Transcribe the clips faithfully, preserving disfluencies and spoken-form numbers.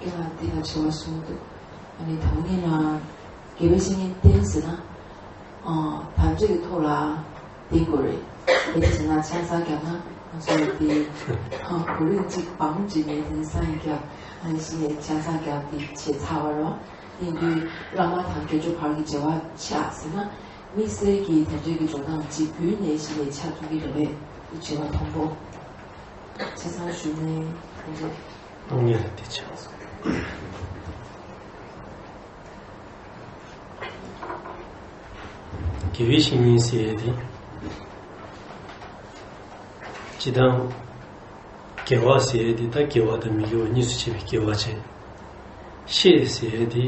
ཡང་འདི་ལ་དྲི་བ་ཞུ་འདུག་ཨ་ནི་ད་ངེད་ལ་དགེ་བའི་བཤེས་གཉེན་བསྟེན་ཟེར་ན། ཨ། དམ་ཚིག་གི་ཐོག་ལ་བསྟེན་དགོས་རེད། དེ་བྱས་ན་ཆང་ས་བརྒྱབ་ན་ང་ཚོ་དེ་གོ་རིམ་གཅིག་བང་གཅིག་ནས་དེ་ནས་སངས་རྒྱས་བརྒྱབ། ཨ་ནི་གཞི་ནས་ཆང་ས་བརྒྱབ་དེ་བྱས་ཚར་བ་རེད། དེ་དུས་བླ་མ་དང་དགེ་སྦྱོར་བར་གྱི་འབྲེལ་བ་ཆགས་ཟེར་ན། དམིགས་བསལ་གྱི་དམ་ཚིག་གི་འགྲོ་སྟངས་གཅིག་བུ་ནས་གཞི་ནས་ཆགས་ཐུབ་ཀྱི་རེད་པས། དེ་བྱས་པ་མཐོང་པོ། ཆ་ཚང་ཞུས་ནས་དེ་འདྲ། གཏོང་ཡ་རེད་དེ་ཆགས་སོང་། དགེ་བའི་བཤེས་གཉེན་ཟེར་ཡ་དེ། སྤྱི་བཏང་དགེ་བ་ཟེར་ཡ་དེ་ད་དགེ་བ་དང་མི་དགེ་བ་གཉིས་སུ་ཕྱེ་བའི་དགེ་བ་བྱས། བཤེས་ཟེར་ཡ་དེ་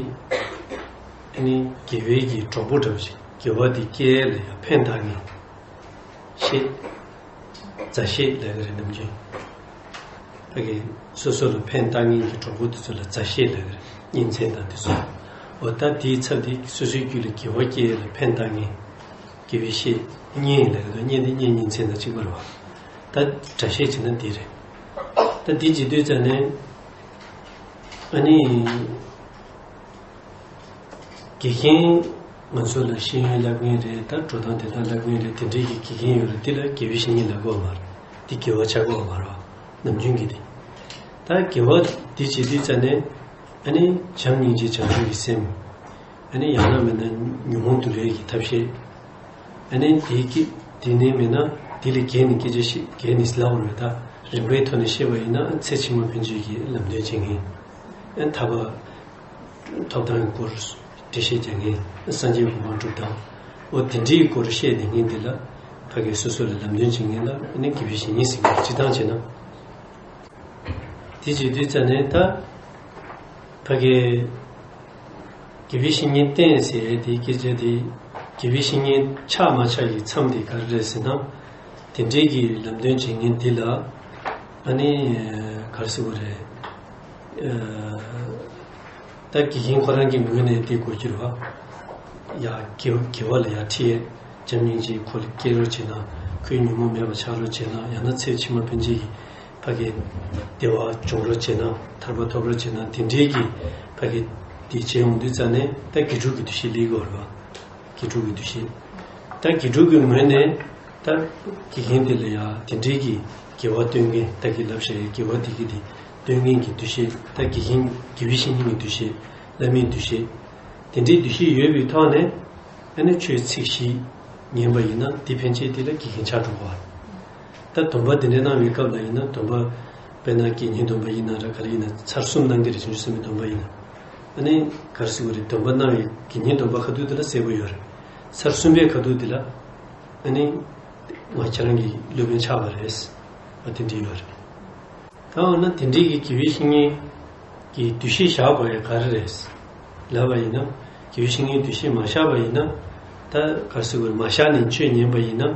ཨ་ནི་དགེ་བའི་གི་གྲོགས་པོ་འདྲ་བོ་ཞིག་དགེ་བ་དེ་སྐྱེལ་ཡ་ལ་ཡང་ཕན་བཏགས་མཁན། བཤེས། མཛའ་བཤེས་ལབ་ཀྱི་རེད་ནམ་རྒྱུན། ཕ་གི་སོ་སོ་ལ་ཕན་བཏགས་མཁན་གྱི་གྲོགས་པོ་དེ་ཚོ་ལ་མཛའ་བཤེས་ལབ་ཀྱི་རེད། གཉེན་ཚན་དང་དེ་ཚོ། འོ་ད་དེའི་ཚབ་དེ་སོ་སོའི་རྒྱུད་ལ་དགེ་བ་སྐྱེ་ཡས་ལ་ཕན་བཏགས་མཁན། དགེ་བའི་བཤེས། གཉེན་ལབ་ཀྱི་འདུག་གཉེན་དེ་གཉེན་གཉེན་ཚན་དང་གཅིག་པ་རེད་བ། ད་སྒྲ་བཤད་བྱས་ན་འདི་རེད། ད་འདི་བྱེད་དུས་ཙམ་ནས། ཨ་ནི། དགེ་རྒན་ང་ཚོ་ལ་ཤེས་ཡོན་བསླབ་མཁན་རེད། ད་འགྲོ་སྟངས་དེ་དག་བསླབ་མཁན་རེད། དེ་འདྲའི་གི་དགེ་རྒན་ཡོད་རེད། དེ་ལ་དགེ་བའི་བཤེས་གཉེན་ལབ་ཀྱི་ཡོད་མ་རེད། དེ་དགེ་བ་ཆགས་ཀྱི་ཡོད་མ་རེད། ནམ་རྒྱུན་གྱི་དེ། ད་དགེ་བ་དེ་བྱེད་དུས་ཙམ་ནས། ཨ་ནི་བྱམས་སྙིང་རྗེ་བྱང་ཆུབ་ཀྱི་སེམས། ཨ་ནི་ཡང་ན་མིན་ན་ཉོན་མོངས་འདུལ་བའི་གི་ཐབས་ཤེས། ཨ་ནི་དེའི་གི་དེ་ནས་མིན་ན་དེ་ལས་བརྒལ་ནས་སྐད་ཆ་བཤད། བརྒལ་ནས་ལབ་དགོས་རེད། ད་རིམ་པའི་ཐོག་ནས་བཤད་པ་ཡིན་ན་ཚེ་ཕྱི་མ་ཕན་ཆད་ཀྱི་ལམ་སྟོན་བྱེད་མཁན། ཨ་ནི་ཐར་པ། ཐོབ་ཐང་གི་སྐོར་འགྲེལ་བཤད་རྒྱག་མཁན། སངས་རྒྱས་གོ་འཕང་སྒྲུབ་སྟངས། འོ་དེ་འདྲའི་སྐོར་བཤད་བསྡད་མཁན་འདི་ལ་ཕ་གིའི་སོ་སོ་ལ་ལམ་སྟོན་བྱེད་མཁན་ལ་ཨ་ནི་དགེ་བའི་བཤེས་གཉེན་ཟེར་གྱི་རེད། སྤྱིར་བཏང་བྱས་ན། དེ་བྱེད་དུས་ཙམ་ནས་ད་ཕ་གིའི་དགེ་བའི་བཤེས་གཉེན་བསྟེན་ཟེར་ཡས་དེ་སྐད་ཆ་དེ། དགེ་བའི་བཤེས་གཉེན་ཆགས་མ་ཆགས་ཀྱི་མཚམས་དེ་ག་རེ་རེད་ཟེར་ན། དེ་འདྲའི་གི་ལམ་སྟོན་བྱེད་མཁན་འདི་ལ་ཨ་ནི་ག་རེ་ཟེར་དགོས་རེད། ད་དགེ་རྒན་ཁོ་རང་གི་ངོས་ནས་དེ་དགོས་ཀྱི་རེད་བ། ཡ་དགེ་དགེ་བ་ལ་ཡ་ཁྲིད། བྱམས་སྙིང་རྗེ་ཁོ་ལ་སྐྱེ་རོགས་བྱེད་ན། ཁོའི་ཉོན་མོངས་མེད་པ་ཆགས་རོགས་བྱེད་ན། ཡང་ན་ཚེ་ཕྱི་མ་ཕན་ཆད་ཀྱི་ཕ་གི་བདེ་བ་འབྱུང་རོགས་བྱེད་ན། ཐར་པ་ཐོབ་རོགས་བྱེད་ན། དེ་འདྲའི་གི་ཕ་གི་དེ་བྱེད་འོང་དུས་ཙམ་ནས་ད་དགེ་ཕྲུག་གི་འདུ་ཤེས་སླེབས་ཀྱི་ཡོད་རེད་བ། དགེ་ཕྲུག་གི་འདུ་ཤེས། ད་དགེ་ཕྲུག་གི་ངོས་ནས་ད་དགེ་རྒན་དེ་ལ་ཡ་དེ་འདྲའི་གི་དགེ་བ་སྟོན་མཁན། ད་གི་ལབ་བྱས་དགེ་བ་དེ་གི་དེ་སྟོན་མཁན་གྱི་འདུ་ཤེས། ད་དགེ་རྒན་དགེ་བའི་བཤེས་གཉེན་གྱི་འདུ་ཤེས། བླ་མའི་འདུ་ཤེས། དེ་འདྲའི་འདུ་ཤེས་ཡོད་པའི་ཐོག་ནས་ཨ་ནི་ཆོས་ཚིག་བཞི་ཉན་པ་ཡིན་ན་དེ་ཕན་ཆད་དེ་ལ་དགེ་རྒན་ཆགས་འགྲོ་གི་རེད། ད་སྡོམ་པ་དེ་འདྲ་གནང་བའི་སྐབས་ལ་ཡིན་ན། སྡོམ་པ་དཔེར་ན་དགེ་བསྙེན་སྡོམ་པ་ཡིན་ན་ར་ག་རེ་ཡིན་ན་ཚར་གསུམ་གནང་གི་རེད། བྱང་ཆུབ་སེམས་དཔའི་སྡོམ་པ་ཡིན་ན། ཨ་ནི་ག་རེ་ཟེར་དགོས་རེད། སྡོམ་པ་གནང་བའི་དགེ་བསྙེན་སྡོམ་པ་ཁ་ཐུག་དེ་ལ་གསལ་པོ་ཡོད་རེད། ཚར་གསུམ་པའི་ཁ་ཐུག་དེ་ལ་ཨ་ནི་ང་ཁྱེད་རང་གི་སློབ་དཔོན་ཆགས་པ་རེད། ཨ་དེ་འདྲ་ཡོད་རེད། ད་འོ་ན་དེ་འདྲའི་གི་དགེ་བའི་བཤེས་གཉེན་གྱི་འདུ་ཤེས་བཞག་དགོས་ཡ་ག་རེ་རེད་ལབ་པ་ཡིན་ན། དགེ་བའི་བཤེས་གཉེན་འདུ་ཤེས་མ་བཞག་པ་ཡིན་ན། ད་ག་རེ་ཟེར་དགོས་རེད། མ་བཞག་ནས་ཆོས་ཉན་པ་ཡིན་ན།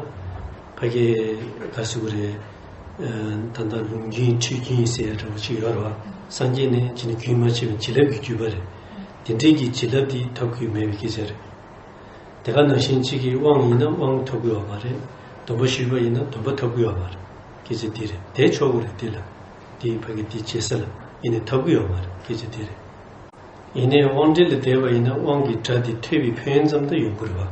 ཕ་གི་ག་རེ་ཟེར་དགོས་རེད། ད་ལྟ་ལུང་རྒྱུན་ཁྲིད་རྒྱུན་ཟེར་ཡ་འདྲ་བོ་ཅིག་ཡོད་རེད་བ། སངས་རྒྱས་ནས་བྱས་ནས་རྒྱུན་མ་ཆད་པའི་བྱིན་རླབས་ཀྱི་བརྒྱུད་པ་རེད། དེ་འདྲའི་གི་བྱིན་རླབས་དེ་ཐོབ་ཀྱི་མེད་པའི་སྐད་ཆ་རེད། དེ་ག་ནང་བཞིན་གཅིག་གིས་དབང་ཡིན་ན་དབང་ཐོབ་ཀྱི་ཡོད་མ་རེད། སྡོམ་པ་ཞུས་པ་ཡིན་ན་སྡོམ་པ་ཐོབ་ཀྱི་ཡོད་མ་རེད། སྐད་ཆ་འདི་རེད། དེ་ཆོག་གི་རེད། དེ་ལ་དེ་ཕ་གི་དེ་བྱེད་ས་ལ་ཡིན་ནའི་ཐོབ་ཀྱི་ཡོད་མ་རེད། སྐད་ཆ་འདི་རེད། ཡིན་ནའི་དབང་འབྲེལ་ལ་བསྡད་པ་ཡིན་ན་དབང་གི་སྒྲ་དེ་ཐོས་པའི་ཕན་ཡོན་ཙམ་ད་ཡོང་གི་རེད་བ།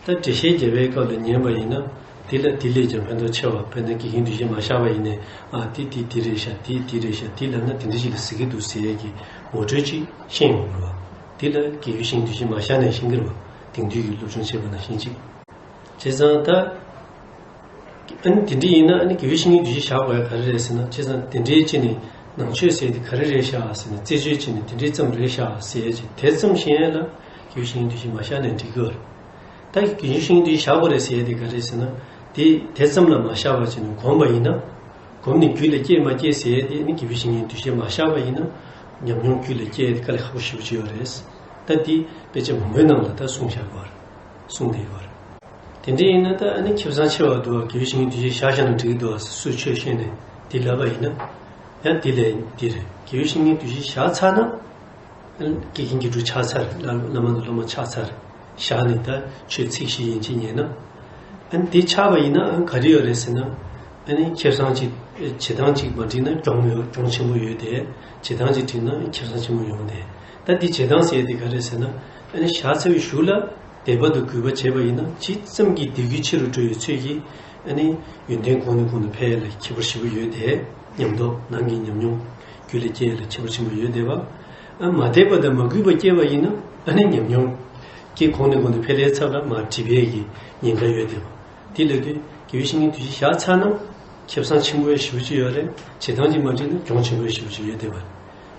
ད་འགྲེལ་བཤད་རྒྱག་པའི་སྐབས་ལ་ཉན་པ་ཡིན་ན་དེ་ལ་དེ་ལས་ཀྱང་ཕན་ཐོགས་ཆེ་བ། དཔེར་ན་དགེ་རྒན་འདུ་ཤེས་མ་བཞག་པ་ཡིན་ནའི། ཨ་དེ་དེ་དེ་རེད་ཤག་དེ་དེ་རེད་ཤག་དེ་ལབ་ན་དེ་འདྲ་ཞིག་ལ་ཟེར་གྱི་འདུག་ཟེར་ཡས་ཀྱི་ངོ་སྤྲོད་ཅིག་ཤེས་ཡོང་གི་རེད་བ། དེ་ལ་དགེ་བའི་བཤེས་གཉེན་འདུ་ཤེས་མ་བཞག་ནའི་ཤེས་ཀྱི་རེད་བ། དེང་དུས་ཀྱི་སློབ་སྦྱོང་བྱེད་པ་ནང་བཞིན་ཅིག་བྱས་ཙང་ད། ཨ་ནི་དེ་འདྲ་ཡིན་ན་ཨ་ནི་དགེ་བའི་བཤེས་གཉེན་འདུ་ཤེས་བཞག་དགོས་ཡ་ག་རེ་རེད་ཟེར་ན། བྱས་ཙང་དེ་འདྲའི་ཅི་ནི་ནང་ཆོས་ཟེར་དེ་ག་རེ་རེད་ཤག་ཟེར་ན། རྩད་གཅོད་བྱས་ནས་དེ་འདྲའི་ཙམ་རེད་ཤག་ཟེར་ཡ་ཅིག་དེ་ཙམ་ཤེས་ཡ་ལ་དགེ་བའི་བཤེས་གཉེན་འདུ་ཤེས་མ་བཞག་ནའི་འགྲིག་གི་རེད། ད་དགེ་བའི་བཤེས་གཉེན་འདུ་ཤེས་བཞག་དགོས་རེད་ཟེར་ཡ་དེ་ག་རེ་རེད་ཟེར་ན། དེ་དེ་ཙམ་ལ་མ་བཞག་པ་བྱས་ནས་གོམས་པ་ཡིན་ན། གོམས་ནས་རྒྱུད་ལ་སྐྱེས་མ་སྐྱེས་ཟེར་ཡ་དེ་ཨ་ནི་དགེ་བའི་བཤེས་གཉེན་འདུ་ཤེས་མ་བཞག་པ་ཡིན་ན། ཉམས་མྱོང་རྒྱུད་ལ་སྐྱེས་ཡ་དེ་དཀའ་ལས་ཁག་པོ་ཞེ་པོ་ཅིག་ཡོད་རེད། ད་དེ་དཔེ་ཆ་མང་པོའི་ནང་ལ་ད་གསུངས་བཞག་གི་ཡོད་རེད། གསུངས་བསྡད་ཡོད་རེད། དེ་འདྲ་ཡིན་ན་ད་ཨ་ནི་ཁེ་བཟང་ཆེ་བ་འདུག་བ། དགེ་བའི་བཤེས་གཉེན་འདུ་ཤེས་བཞག་བཞག་ན་འགྲིག་གི་འདུག་བ། སུས་ཆོས་བཤད་ནས་དེ་ལབ་པ་ཡིན་ན། ཡང་དེ་ལས་འདི་རེད། དགེ་བའི་བཤེས་གཉེན་འདུ་ཤེས་བཞག་ཚར་ན། ཨ་ནི་དགེ་རྒན་དགེ་ཕྲུག་ཆགས་ཚར། བླ་བླ་མ་དང་སློབ་མ་ཆགས་ཚར། བཞག་ནས་ད་ཆོས་ཚིག་བཞི་ཡན་ཆད་ཉན་ན། ཨ་ནི་དེ་ཆགས་པ་ཡིན་ན་ཨ་ནི་ག་རེ་ཡོད་རེད་ཟེར་ན། ཨ་ནི་ཁེ་བཟང་ཅིག་བྱེད་སྟངས་ཅིག་མ་འགྲིག་ན་གྱོང་ཡོད། གྱོང་ཆེན་པོ་ཡོད་དེ། བྱེད་སྟངས་ཅིག་འགྲིག་ན་ཁེ་བཟང་ཆེན་པོ་ཡོང་དེ། ད་འདི་བྱེད་སྟངས་ཟེར་ཡས་དེ་ག་རེ་ཟེར་ན། ཨ་ནི་ཞག་ཚ་བའི་གཞུག་ལ་དད་པ་དང་གུས་པ་བྱས་པ་ཡིན་ན་ཇི་ཙམ་གྱིས་དད་གུས་ཆེ་རུ་འགྲོ་བའི་ཚོད་ཀྱིས། ཨ་ནི་ཡོན་ཏན་གོང་ནས་གོང་དུ་འཕེལ་ཡས་ལ་ཁྱད་པར་ཞེ་པོ་ཡོད་དེ། ཉམས་རྟོགས་ནང་གི་ཉམས་མྱོང་རྒྱུད་ལ་སྐྱེ་ཡས་ལ་ཁྱད་པར་ཆེན་པོ་ཡོད་དེ་བ། ཨ་མ་དད་པ་དང་མ་གུས་པ་སྐྱེས་པ་ཡིན་ན་ཨ་ནི་ཉམས་མྱོང་སྐྱེ་གོང་ནས་གོང་དུ་འཕེལ་ཡས་ཚབ་ལ་མར་འགྲིབ་ཡས་ཀྱི་ཉེན་ཁ་ཡོད་དེ་བ། དེ་ལ་དུས་དགེ་བའི་བཤེས་གཉེན་དུས་ཆེན་ཞག་ཚར་ན་ཁེ་བཟང་ཆེན་པོ་ཡང་ཞེ་པོ་ཅིག་ཡོད་རེད། བྱེད་སྟངས་ཀྱིས་མ་འགྲིག་ན་གྱོང་ཆེན་པོ་ཡང་ཞེ་པོ་ཅིག་ཡོད་བསྡད་པ་རེད།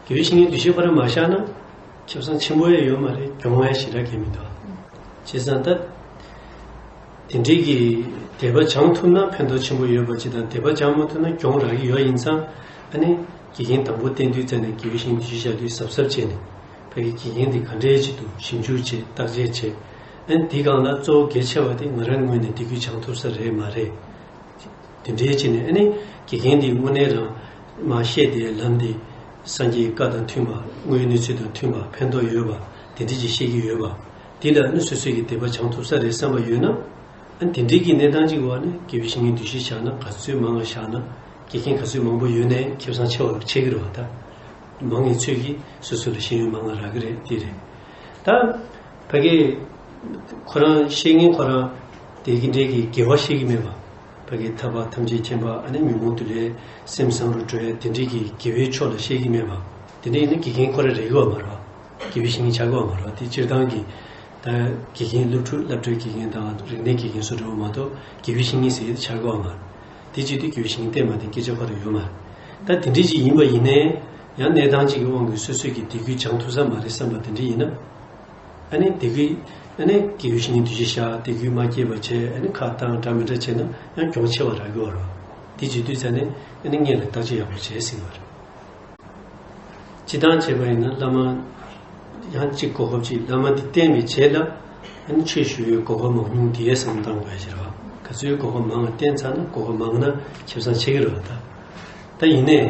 དགེ་བའི་བཤེས་གཉེན་དུས་ཆེན་ཁོ་རང་མ་བཞག་ན་ཁེ་བཟང་ཆེན་པོ་ཡང་ཡོད་མ་རེད། གྱོང་ཡང་ཞེ་དྲག་གང་མི་འདུག་བྱས་ཙང་ད་དེ་འདྲའི་གི་དད་པ་སྦྱང་ཐུབ་ན་ཕན་ཐོགས་ཆེན་པོ་ཡོད་པ་ཅིག་དང་། དད་པ་སྦྱང་མ་ཐུབ་ན་གྱོང་རག་གི་ཡོད། ཡིན་ཙང་ཨ་ནི་དགེ་རྒན་དང་པོ་བསྟེན་དུས་ཙམ་ནས་དགེ་བའི་བཤེས་གཉེན་དུས་ཆེན་བཞག་དུས་གཟབ་གཟབ་བྱས་ནས། ཕ་གི་དགེ་རྒན་དེ་ག་འདྲའི་ཆེད་དུ་ཞིབ་འཇུག་བྱེད། བརྟག་དཔྱད་བྱེད། ཨ་ནི་དེའི་སྒང་ལ་གཙོ་བོ་གལ་ཆེ་བ་དེ་ང་རང་ངོས་ནས་དད་གུས་སྦྱང་ཐུབ་ས་རེད་མ་རེད། དེ་འདྲའི་བྱས་ནས་ཨ་ནི་དགེ་རྒན་དེ་དངོས་གནས་རང་མ་བཤད་དེ་ལམ་དེ་སངས་རྒྱས་བཀའ་དང་མཐུན་པ། དངོས་ཡོད་གནས་ཚུལ་དང་མཐུན་པ། ཕན་ཐོགས་ཡོད་པ་དེ་འདྲ་ཅིག་བཤད་ཀྱི་ཡོད་པ། དེ་ལ་ཨ་ནི་སོ་སོས་ཀྱི་དད་པ་སྦྱང་ཐུབ་ས་རེད་བསམ་པ་ཡོད་ན། ཨ་ནི་དེ་འདྲའི་གི་གནས་སྟངས་ཅིག་འོག་ནས་དགེ་བའི་བཤེས་གཉེན་དུས་ཆེན་བཞག་ན། ག་ཚོད་མང་བ་བཞག་ན། དགེ་རྒན་ག་ཚོད་མང་པོ་ཡོད་ནའི་ཁེ་བཟང་ཆེ་བ་ཆགས་ཀྱི་རེད་བ། ད་མང་བའི་ཚོད་ཀྱིས་སོ་སོ་ལ་ཤེས་ཡོན་མང་བ་རག་གི་རེད། དེ་རེད། ད་ཕ་གི་ཁོ་རང་བཤེས་གཉེན་ཁོ་རང་དེ་གི་འདྲའི་གི་དགེ་བ་བཤད་ཀྱི་མེད་པ། ཕ་གི་ཐར་པ་ཐམས་ཅད་མཁྱེན་པ། ཨ་ནི་ཉོན་མོངས་དུག་ལས་སེམས་བཟང་རུ་འགྲོ་ཡ་དེ་འདྲའི་གི་དགེ་བའི་ཕྱོགས་ལ་བཤད་ཀྱི་མེད་པ། དེ་འདྲ་ཡིན་ན་དགེ་རྒན་ཁོ་རང་རེག་གི་ཡོད་མ་རེད་བ། དགེ་བའི་བཤེས་གཉེན་ཆགས་ཀྱི་ཡོད་མ་རེད་བ། དེ་སྤྱིར་བཏང་གི་ད་དགེ་རྒན་སློབ་ཕྲུག་སློབ་གྲྭའི་དགེ་རྒན་དང་རིག་གནས་དགེ་རྒན་སོགས་འདྲ་བོ་མ་གཏོགས་དགེ་བའི་བཤེས་གཉེན་ཟེར་ཡ་དེ་ཆགས་ཀྱི་ཡོད་མ་རེད། དེ་བྱེད་དུས་དགེ་བའི་བཤེས་གཉེན་བསྟེན་པ་དེ་སྐད་ཆ་ཁོ་རང་ཡོད་མ་རེད། ད་དེ་འདྲ་ཅིག་ཡིན་པ་ཡིན་ནའི་ཡང་གནས་སྟངས་ཅིག་གི་དབང་གིས་སོ་སོས་ཀྱི་དད་གུས་སྦྱང་ཐུབ་ས་མ་རེད་བསམ་པ་དེ་འདྲ་ཡིན་ན། ཨ་ནི་དད་གུས། ཨ་ནི་དགེ་བའི་བཤེས་གཉེན་དུས་ཆེན་བཞག་དད་གུས་མ་སྐྱེས་པ་བྱས། ཨ་ནི་ཁ་བཏང་འདྲ་མི་འདྲ་བྱས་ན་ཡང་གྱོང་ཆེ་བ་རག་གི་ཡོད་རེད། དེ་བྱེད་དུས་ཙམ་ནས་ཨ་ནི་སྔོན་ལ་བརྟག་དཔྱད་ཡག་པོ་བྱས་ཟིན་པ་རེད། སྤྱིར་བཏང་བྱས་པ་ཡིན་ན་བླ་མ་ཡང་གཅིག་གོ་སྐབས་གཅིག་བླ་མ་འདི་བསྟེན་པའི་རྗེས་ལ་ཨ་ནི་ཆོས་ཞུ་བའི་གོ་སྐབས་མང་ཉུང་དེའི་བསམ་བློ་བཏང་དགོས་ཡ་ཞིག་རེད་བ། ག་ཚོད་གོ་སྐབས་མང་བ་བསྟེན་ཚར་ན་གོ་སྐབས་མང་ན་ཁེ་བཟང་ཆེ་གི་རེད་བ། ད་ད་ཡིན་ནའི་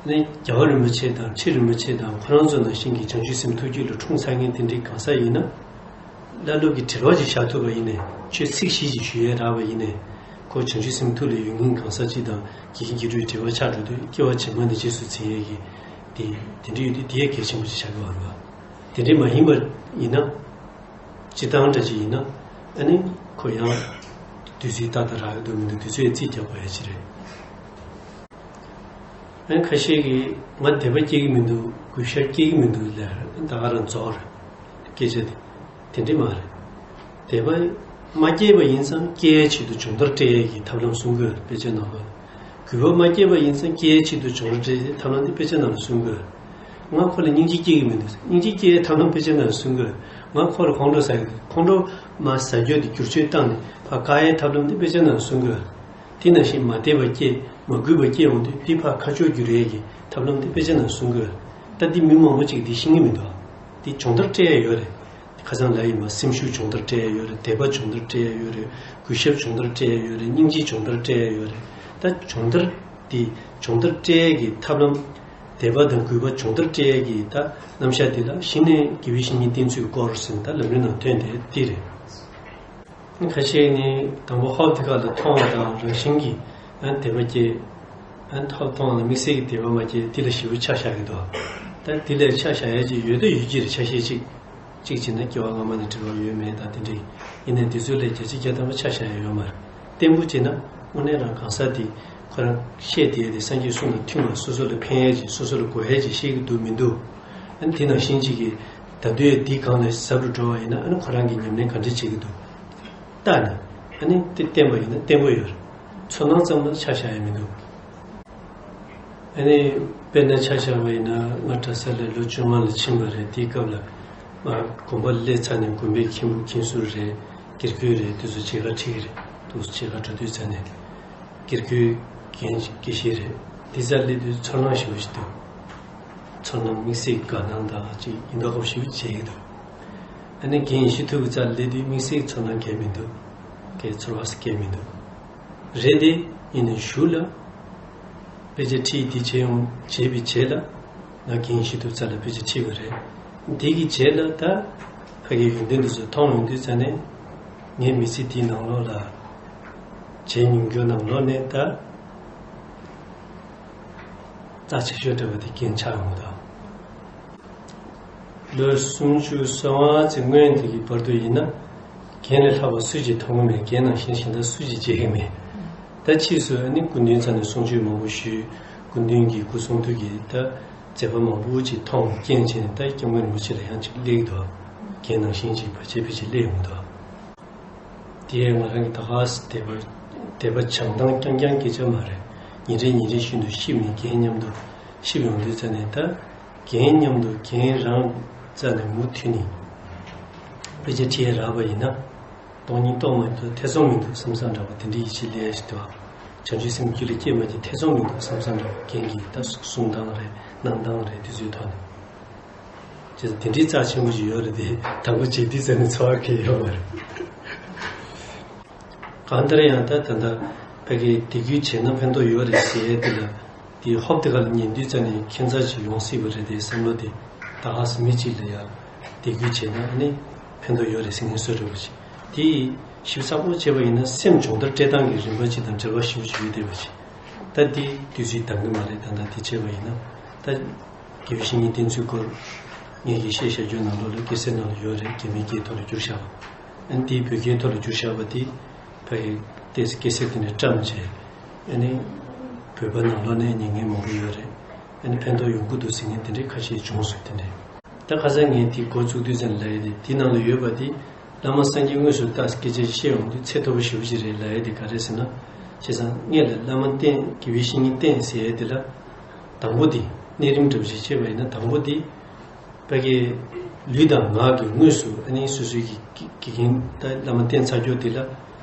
ནི་རྒྱལ་བ་རིན་པོ་ཆེ་དང་ཁྲི་རིན་པོ་ཆེ་དང་ཁོ་རང་ཚོ་ནང་བཞིན་གྱི་བྱང་ཆུབ་སེམས་ཐུགས་རྒྱུད་ལ་འཁྲུངས་ཚར་མཁན་དེ་འདྲའི་གང་ཟག་ཡིན་ན། བླ་སློབ་ཀྱི་དྲི་བ་ཅིག་བཞག་ཐུབ་པ་ཡིན་ནའི། ཆོས་ཚིག་བཞི་ཅིག་ཞུ་ཡས་རག་པ་ཡིན་ནའི། ཁོ་བྱང་ཆུབ་སེམས་ཐུགས་ལ་ཡོད་མཁན་གང་ཟག་ཅིག་དང་དགེ་རྒན་དགེ་ཕྲུག་དྲི་བ་ཆགས་འགྲོ་དུས་སྐྱེ་བ་ཕྱི་མ་འདི་རྗེས་སུ་འཛིན་ཡས་ཀྱི་དེ་དེ་འདྲ་ཡོད་དུས་དེ་ཡས་གལ་ཆེན་པོ་ཅིག་ཆགས་ཀྱི་ཡོད་རེད་བ། དེ་འདྲ་མ་ཡིན་པ་ཡིན་ན། སྤྱིར་བཏང་འདྲ་ཅིག་ཡིན་ན། ཨ་ནི་ཁོ་ཡང་དུས་ཚོད་ཏག་ཏག་རག་གི་འདུག་མི་འདུག་དུས་ཚོད་རྩིས་རྒྱག་དགོས་ཡ་ཅིག་རེད། ཨ་ནི་ཁ་ཤས་ཀྱིས་ང་དད་པ་སྐྱེ་གི་མི་འདུག་གུས་ཞབས་སྐྱེ་གི་མི་འདུག་ལབ་རེད། ད་ག་རང་རྫོགས་རེད། སྐད་ཆ་དེ་དེ་འདྲ་མ་རེད། དད་པ་མ་སྐྱེས་པ་ཡིན་ཙང་སྐྱེ་ཡའི་ཆེད་དུ་སྦྱོང་བརྡར་སྤྲད་ཡས་ཀྱི་ཐབས་ལམ་གསུང་གི་ཡོད་རེད། དཔེ་ཆ་ནང་ལ། གུས་པ་མ་སྐྱེས་པ་ཡིན་ཙང་སྐྱེ་ཡའི་ཆེད་དུ་སྦྱོང་བརྡར་སྤྲད་ཡས་ཐབས་ལམ་དེ་དཔེ་ཆ་ནང་ལ་གསུང་གི་ཡོད་རེད། ང་ཁོ་ལ་སྙིང་རྗེ་སྐྱེ་གི་མི་འདུག་སྙིང་རྗེ་སྐྱེ་ཡའི་ཐབས་ལམ་དཔེ་ཆ་ནང་ལ་གསུང་གི་ཡོད་རེད། ང་ཁོ་ལ་ཁོང་ཁྲོ་ཟ་གི་འདུག་ཁོང་ཁྲོ་མ་ཟ་རྒྱུ་དེ་བསྒྱུར་བཅོས་བཏང་ནས་ཕར་བཀག་ཡའི་ཐབས་ལམ་དེ་དཔེ་ཆ་ནང་ལ་གསུང་གི་ཡོད་རེད། དེ་ནང་བཞིན་མ་དད་པ་སྐྱེས། མ་གུས་པ་སྐྱེས་འོང་དུས་དེ་ཕར་ཁ་ཕྱོགས་བསྒྱུར་ཡས་ཀྱི་ཐབས་ལམ་དེ་དཔེ་ཆ་ནང་གསུང་གི་ཡོད་རེད། ད་འདི་མི་མང་པོ་ཅིག་འདི་ཤེས་ཀྱི་མི་འདུག་འདི་སྦྱོང་བརྡར་སྤྲད་ཡས་ཡོད་རེད། ཁ་སང་ལབ་ཡིན་པ། སེམས་ཤུགས་སྦྱོང་བརྡར་སྤྲད་ཡས་ཡོད་རེད། དད་པ་སྦྱོང་བརྡར་སྤྲད་ཡས་ཡོད་རེད། གུས་ཞབས་སྦྱོང་བརྡར་སྤྲད་ཡས་ཡོད་རེད། སྙིང་རྗེ་སྦྱོང་བརྡར་སྤྲད་ཡས་ཡོད་རེད། ད་སྦྱོང་བརྡར་འདི་སྦྱོང་བརྡར་སྤྲད་ཡས་ཀྱི་ཐབས་ལམ། དད་པ་དང་གུས་པ་སྦྱོང་བརྡར་སྤྲད་ཡས་ཀྱི་ད་རྣམ་གཞག་འདི་ལ་གཞི་ནས་དགེ་བའི་བཤེས་གཉེན་བསྟེན་ཚུལ་སྐོར་ཟེར་ན་ད་ལམ་རིམ་ནང་ཐོན་ཏེ་འདི་རེད། ཁ་ཤས་ནི་དང་པོ་ཧོབ་དེ་ཁ་ལ་མཐོང་བ་དང་རང་བཞིན་གྱིས་ཡང་དད་པ་སྐྱེ། ཡང་ཧོབ་མཐོང་བ་ལ་དམིགས་བསལ་གྱི་དད་པ་མ་སྐྱེ། དེ་ལ་ཞེ་པོ་ཆ་བཞག་གི་འདུག་ད་དེ་ལས་ཆ་བཞག་ཡ་ཅིག་ཡོད་ད་ཡོད་ཀྱི་རེད། ཆ་ཤས་ཅིག་གཅིག་བྱས་ན་སྐྱེ་བ་སྔ་མ་ནས་འབྲེལ་བ་ཡོད་མེད་དང་དེ་འདྲའི། ཡིན་ནའི་འདི་ཚོ་ལས་བརྒྱ་ཆ་བརྒྱ་ཐམ་པ་ཆ་བཞག་ཡ་ཡོད་མ་རེད། བརྟན་པོ་བྱས་ན་དངོས་གནས་རང་གང་ཟག་དེ་ཁོ་རང་བཤད་བསྡད་དེ་སངས་རྒྱས་གསུང་དང་མཐུན་པ། སོ་སོ་ལ་ཕན་ཡ་ཅིག་སོ་སོ་ལ་དགོས་ཡ་ཅིག་བཤད་ཀྱི་འདུག་མི་འདུག་ཨ་ནི་དེ་ནང་བཞིན་ཅིག་གིས་ད་དུང་ཡང་འདི་སྒང་ནས་ཟབ་རུ་འགྲོ་བ་ཡིན་ན། ཨ་ནི་ཁོ་རང་གིས་ཉམས་ལེན་ག་འདྲ་བྱེད་ཀྱི་འདུག་ལྟ་ནས། ཨ་ནི་དེ་བསྟན་པ་ཡིན་ན་བརྟན་པོ་ཡོད་རེད། ཚོར་སྣང་ཙམ་ལ་ཆ་བཞག་ཡ་མི་འདུག་ཨ་ནི་དཔེར་ན་ཆ་བཞག་པ་ཡིན་ན། ང་གྲྭ་ས་ལ་ལོ་བཅོ་ལྔ་ལ་ཕྱིན་པ་རེད། དེའི་སྐབས་ལ་ང་དགོན་པ་སླེབས་ཚར་ནས་དགོན་པའི་མཁན་པོ་མཁན་ཟུར་རེད། དགེ་བསྐོས་རེད། དེ་ཚོ་མཇལ་ཁ་ཁྲིད་ཀྱི་རེད། དེ་ཚོ་མཇལ་ཁ་འགྲོ་དུས་ཙམ་ནས་དགེ་བསྐོས་རྒན་དགེ་བཤེས་རེད། དེ་རྩར་སླེབས་དུས་ཚོར་སྣང་ཞེ་པོ་ཞིག་འདུག་ཚོར་སྣང་དམིགས་བསལ་དགའ་སྣང་དང་ཅིག་ཡིན་མདོག་ཁ་པོ་ཞེ་པོ་མཇལ་གྱི་འདུག་ཨ་ནི་རྒན་ཡེ་ཤེས་ཐུབ་ཀྱི་རྩར་སླེབས་དུས་དམིགས་བསལ་ཚོར་སྣང་གང་ཡང་མི་འདུག་གའི་ཚོར་བ་གང་ཡང་མི་འདུག་རེད་དེ། ཡིན་ནའི་གཞུག་ལ་དཔེ་ཆ་ཁྲིད་འདི་བྱས་ཡོང་བྱས་པའི་རྗེས་ལ་ང་རྒན་ཡེ་ཤེས་ཐུབ་རྩ་ལ་དཔེ་ཆ་ཁྲིད་པ་རེད། འདི་གི་རྗེས་ལ་ད་ཕ་གིའི་ཡོན་ཏན་འདི་ཚོ་མཐོང་ཡོང་དུས་ཙམ་ནས། ངའི་མི་ཚེ་འདིའི་ནང་ལོགས་ལ་བྱས་མྱོང་རྒྱུ་ནང་ལོགས་ནས་ད་ རྩ་ཆེ་ཤོས་འདྲ་བ་དེ་རྒན་ཆགས་ཡོང་གི་འདུག་ལོ་སུམ་ཅུ་སོ་ལྔ་ཙམ་སྔོན་དེ་གི་བར་དུ་ཡིན་ན། རྒན་ལས་ལྷག་པ་སུ་གཅིག་མཐོང་གི་མེད། རྒན་ནང་བཞིན་གཞན་དག་སུ་གཅིག་མཇལ་གི་མེད། ད་ཕྱིས་སུ་ཨ་ནི་སྐུ་མདུན་རྩ་ནས་གསུང་ཆོས་མང་པོ་ཞུས། སྐུ་མདུན་གྱི་སྐུ་གསུང་ཐུགས་ཀྱི་ད་མཛད་པ་མང་པོ་ཅིག་མཐོང་རྐྱེན་བྱས་ནས། ད་སྐྱབས་མགོན་རིན་པོ་ཆེ་ལ་ཡང་ཅིག་སླེབས་ཀྱི་འདུག་རྒན་ནང་བཞིན་ཅིག་བར་ཆད་ཕལ་ཆེར་སླེབས་ཡོང་གི་འདུག་དེ་ང་རང་གི་ད་ག་སེ་དད་པ་དད་པ་བྱང་ཐང་རྐྱང་རྐྱང་སྐད་ཆ་མ་རེད། ཉིན་རེ་ཉིན་རེ་བཞིན་དུ་གཤིབས་ནས་རྒན་མཉམ་དུ་གཤིབས་ཡོང་དུས་ཙ་ནས། ད་རྒན་མཉམ་དུ་རྒན་རང་རྩ་ནས་མུ་མཐུད་ནས་དཔེ་ཆ་ཁྲིད་ཡ་རག་པ་ཡིན་ན། སྟོང་ཉིད་རྟོགས་མ་ཐུབ་ཐེ་ཚོམ་མི་འདུག་བསམ་བསམ་འདྲ་པོ་དེ་འདྲ་ཡིད་ཆེས་སླེབས་ཡ་ཞིག་འདུག་བྱང་ཆུབ་སེམས་རྒྱུད་ལ་སྐྱེས་མ་སྐྱེས་ཐེ་ཚོམ་མི་འདུག་བསམ་བསམ་འདྲ་པོ། རྒན་གྱི་ད་གསུང་སྟངས་རེད། གནང་སྟངས་རེད། དེ་ཚོའི་ཐོག་ནས། ཅེས་དེ་འདྲའི་རྩ་ཆེན་པོ་ཞིག་ཡོད་རེད་དེ། དང་པོ་བྱེད་དུས་ཙ་ནས་ཚོར་བ་གང་ཡང་ཡོད་མ་རེད། གང་ལྟར་ཡང་ད་ད་ལྟ་ཕ་གིའི་དད་གུས་བྱས་ན་ཕན་ཐོགས་ཡོད་རེད་ཟེར་ཡས་དེ་ལ། དེ་ཧོབ་དེ་ག་ལ་ཉན་དུས་ཙ་ནས་ཁྱད་མཚར་ཅིག་ཡོང་སྲིད་པ་རེད་དེ་བསམ་བློ་དེ། ད་ག་སེ་མི་གཅིག་ལ་ཡང་དད་གུས་བྱས་ན་ཨ་ནི་ཕན་ཐོགས་ཡོད་རེད་ཟེར་མཁན་བཟོ་འདྲ་པོ་ཅིག་དེ་ཞིབ་ཚགས་པོ་བྱས་པ་ཡིན་ན་སེམས་སྦྱོང་བརྡར་སྤྲད་སྟངས་ཀྱི་རིམ་པ་ཅིག་དང་འབྲེལ་བ་ཞེ་པོ་ཅིག་ཡོད་བསྡད་པ་ཅིག་ད་འདི་དུས་ཚོད་འདང་གི་མ་རེད། ད་ལྟ་དེ་བྱས་པ་ཡིན་ན། ད་དགེ་བའི་བཤེས་གཉེན་བསྟེན་ཚུལ་སྐོར་ངེད་ཀྱིས་བཤད་བཞག་རྒྱུ་ནང་ལོགས་ལ་སྐད་ཆ་ནང་ལ་ཡོད་རེད། རྒྱ་མིའི་སྐད་ཐོག་ལ་བསྒྱུར་བཞག་པ། ཨ་ནི་དེའི་བོད་སྐད་ཐོག་ལ་བསྒྱུར་བཞག་པ་དེ་ཕ་གི་ཏོག་ཙམ་སྐད་ཆ་དེ་འདྲ་བཀྲམ་བྱས། ཨ་ནི་བོད་པ་ནང་ལོགས་ནས་ཉན་མཁན་མང་པོ་ཡོད་རེད། ཨ་ནི་ཕན་ཐོགས་ཡོང་གི་འདུག་ཟེར་མཁན་དེ་འདྲའི་ཁ་ཤས་བྱུང་སོང་། དེ་འདྲའི། ད་ཁ་སང་ངས་དེ་འགོ་བཙུགས་དུས་ཙམ་ལ་ཡ་དེ་དེ་ནང་ལ་ཡོད་པ་དེ། བླ་མ་སངས་རྒྱས་དངོས་སུ་རྟག་སྐད་ཆ་བཤད་ཡོང་དུས་ཚད་མཐོ་པོ་ཞེ་པོ་ཅིག་རེད་ལབ་ཡ་དེ་ག་རེ་ཟེར་ན། བྱས་ཙང་སྔོན་ལ་བླ་མ་བསྟེན། དགེ་བའི་བཤེས་གཉེན་བསྟེན་ཟེར་ཡ་དེ་ལ། དང་པོ་དེ་གནས་རིམ་འདྲ་པོ་ཞིག་བྱས་པ་ཡིན་ན། དང་པོ་དེ་ཕ་གི་ལུས་དང་ངག་གི་དངོས་སུ་ཨ་ནི་སོ་སོའི་གི་དགེ་རྒན་ད་བླ་མ་བསྟེན་ཚར་རྒྱུ་དེ་ལ་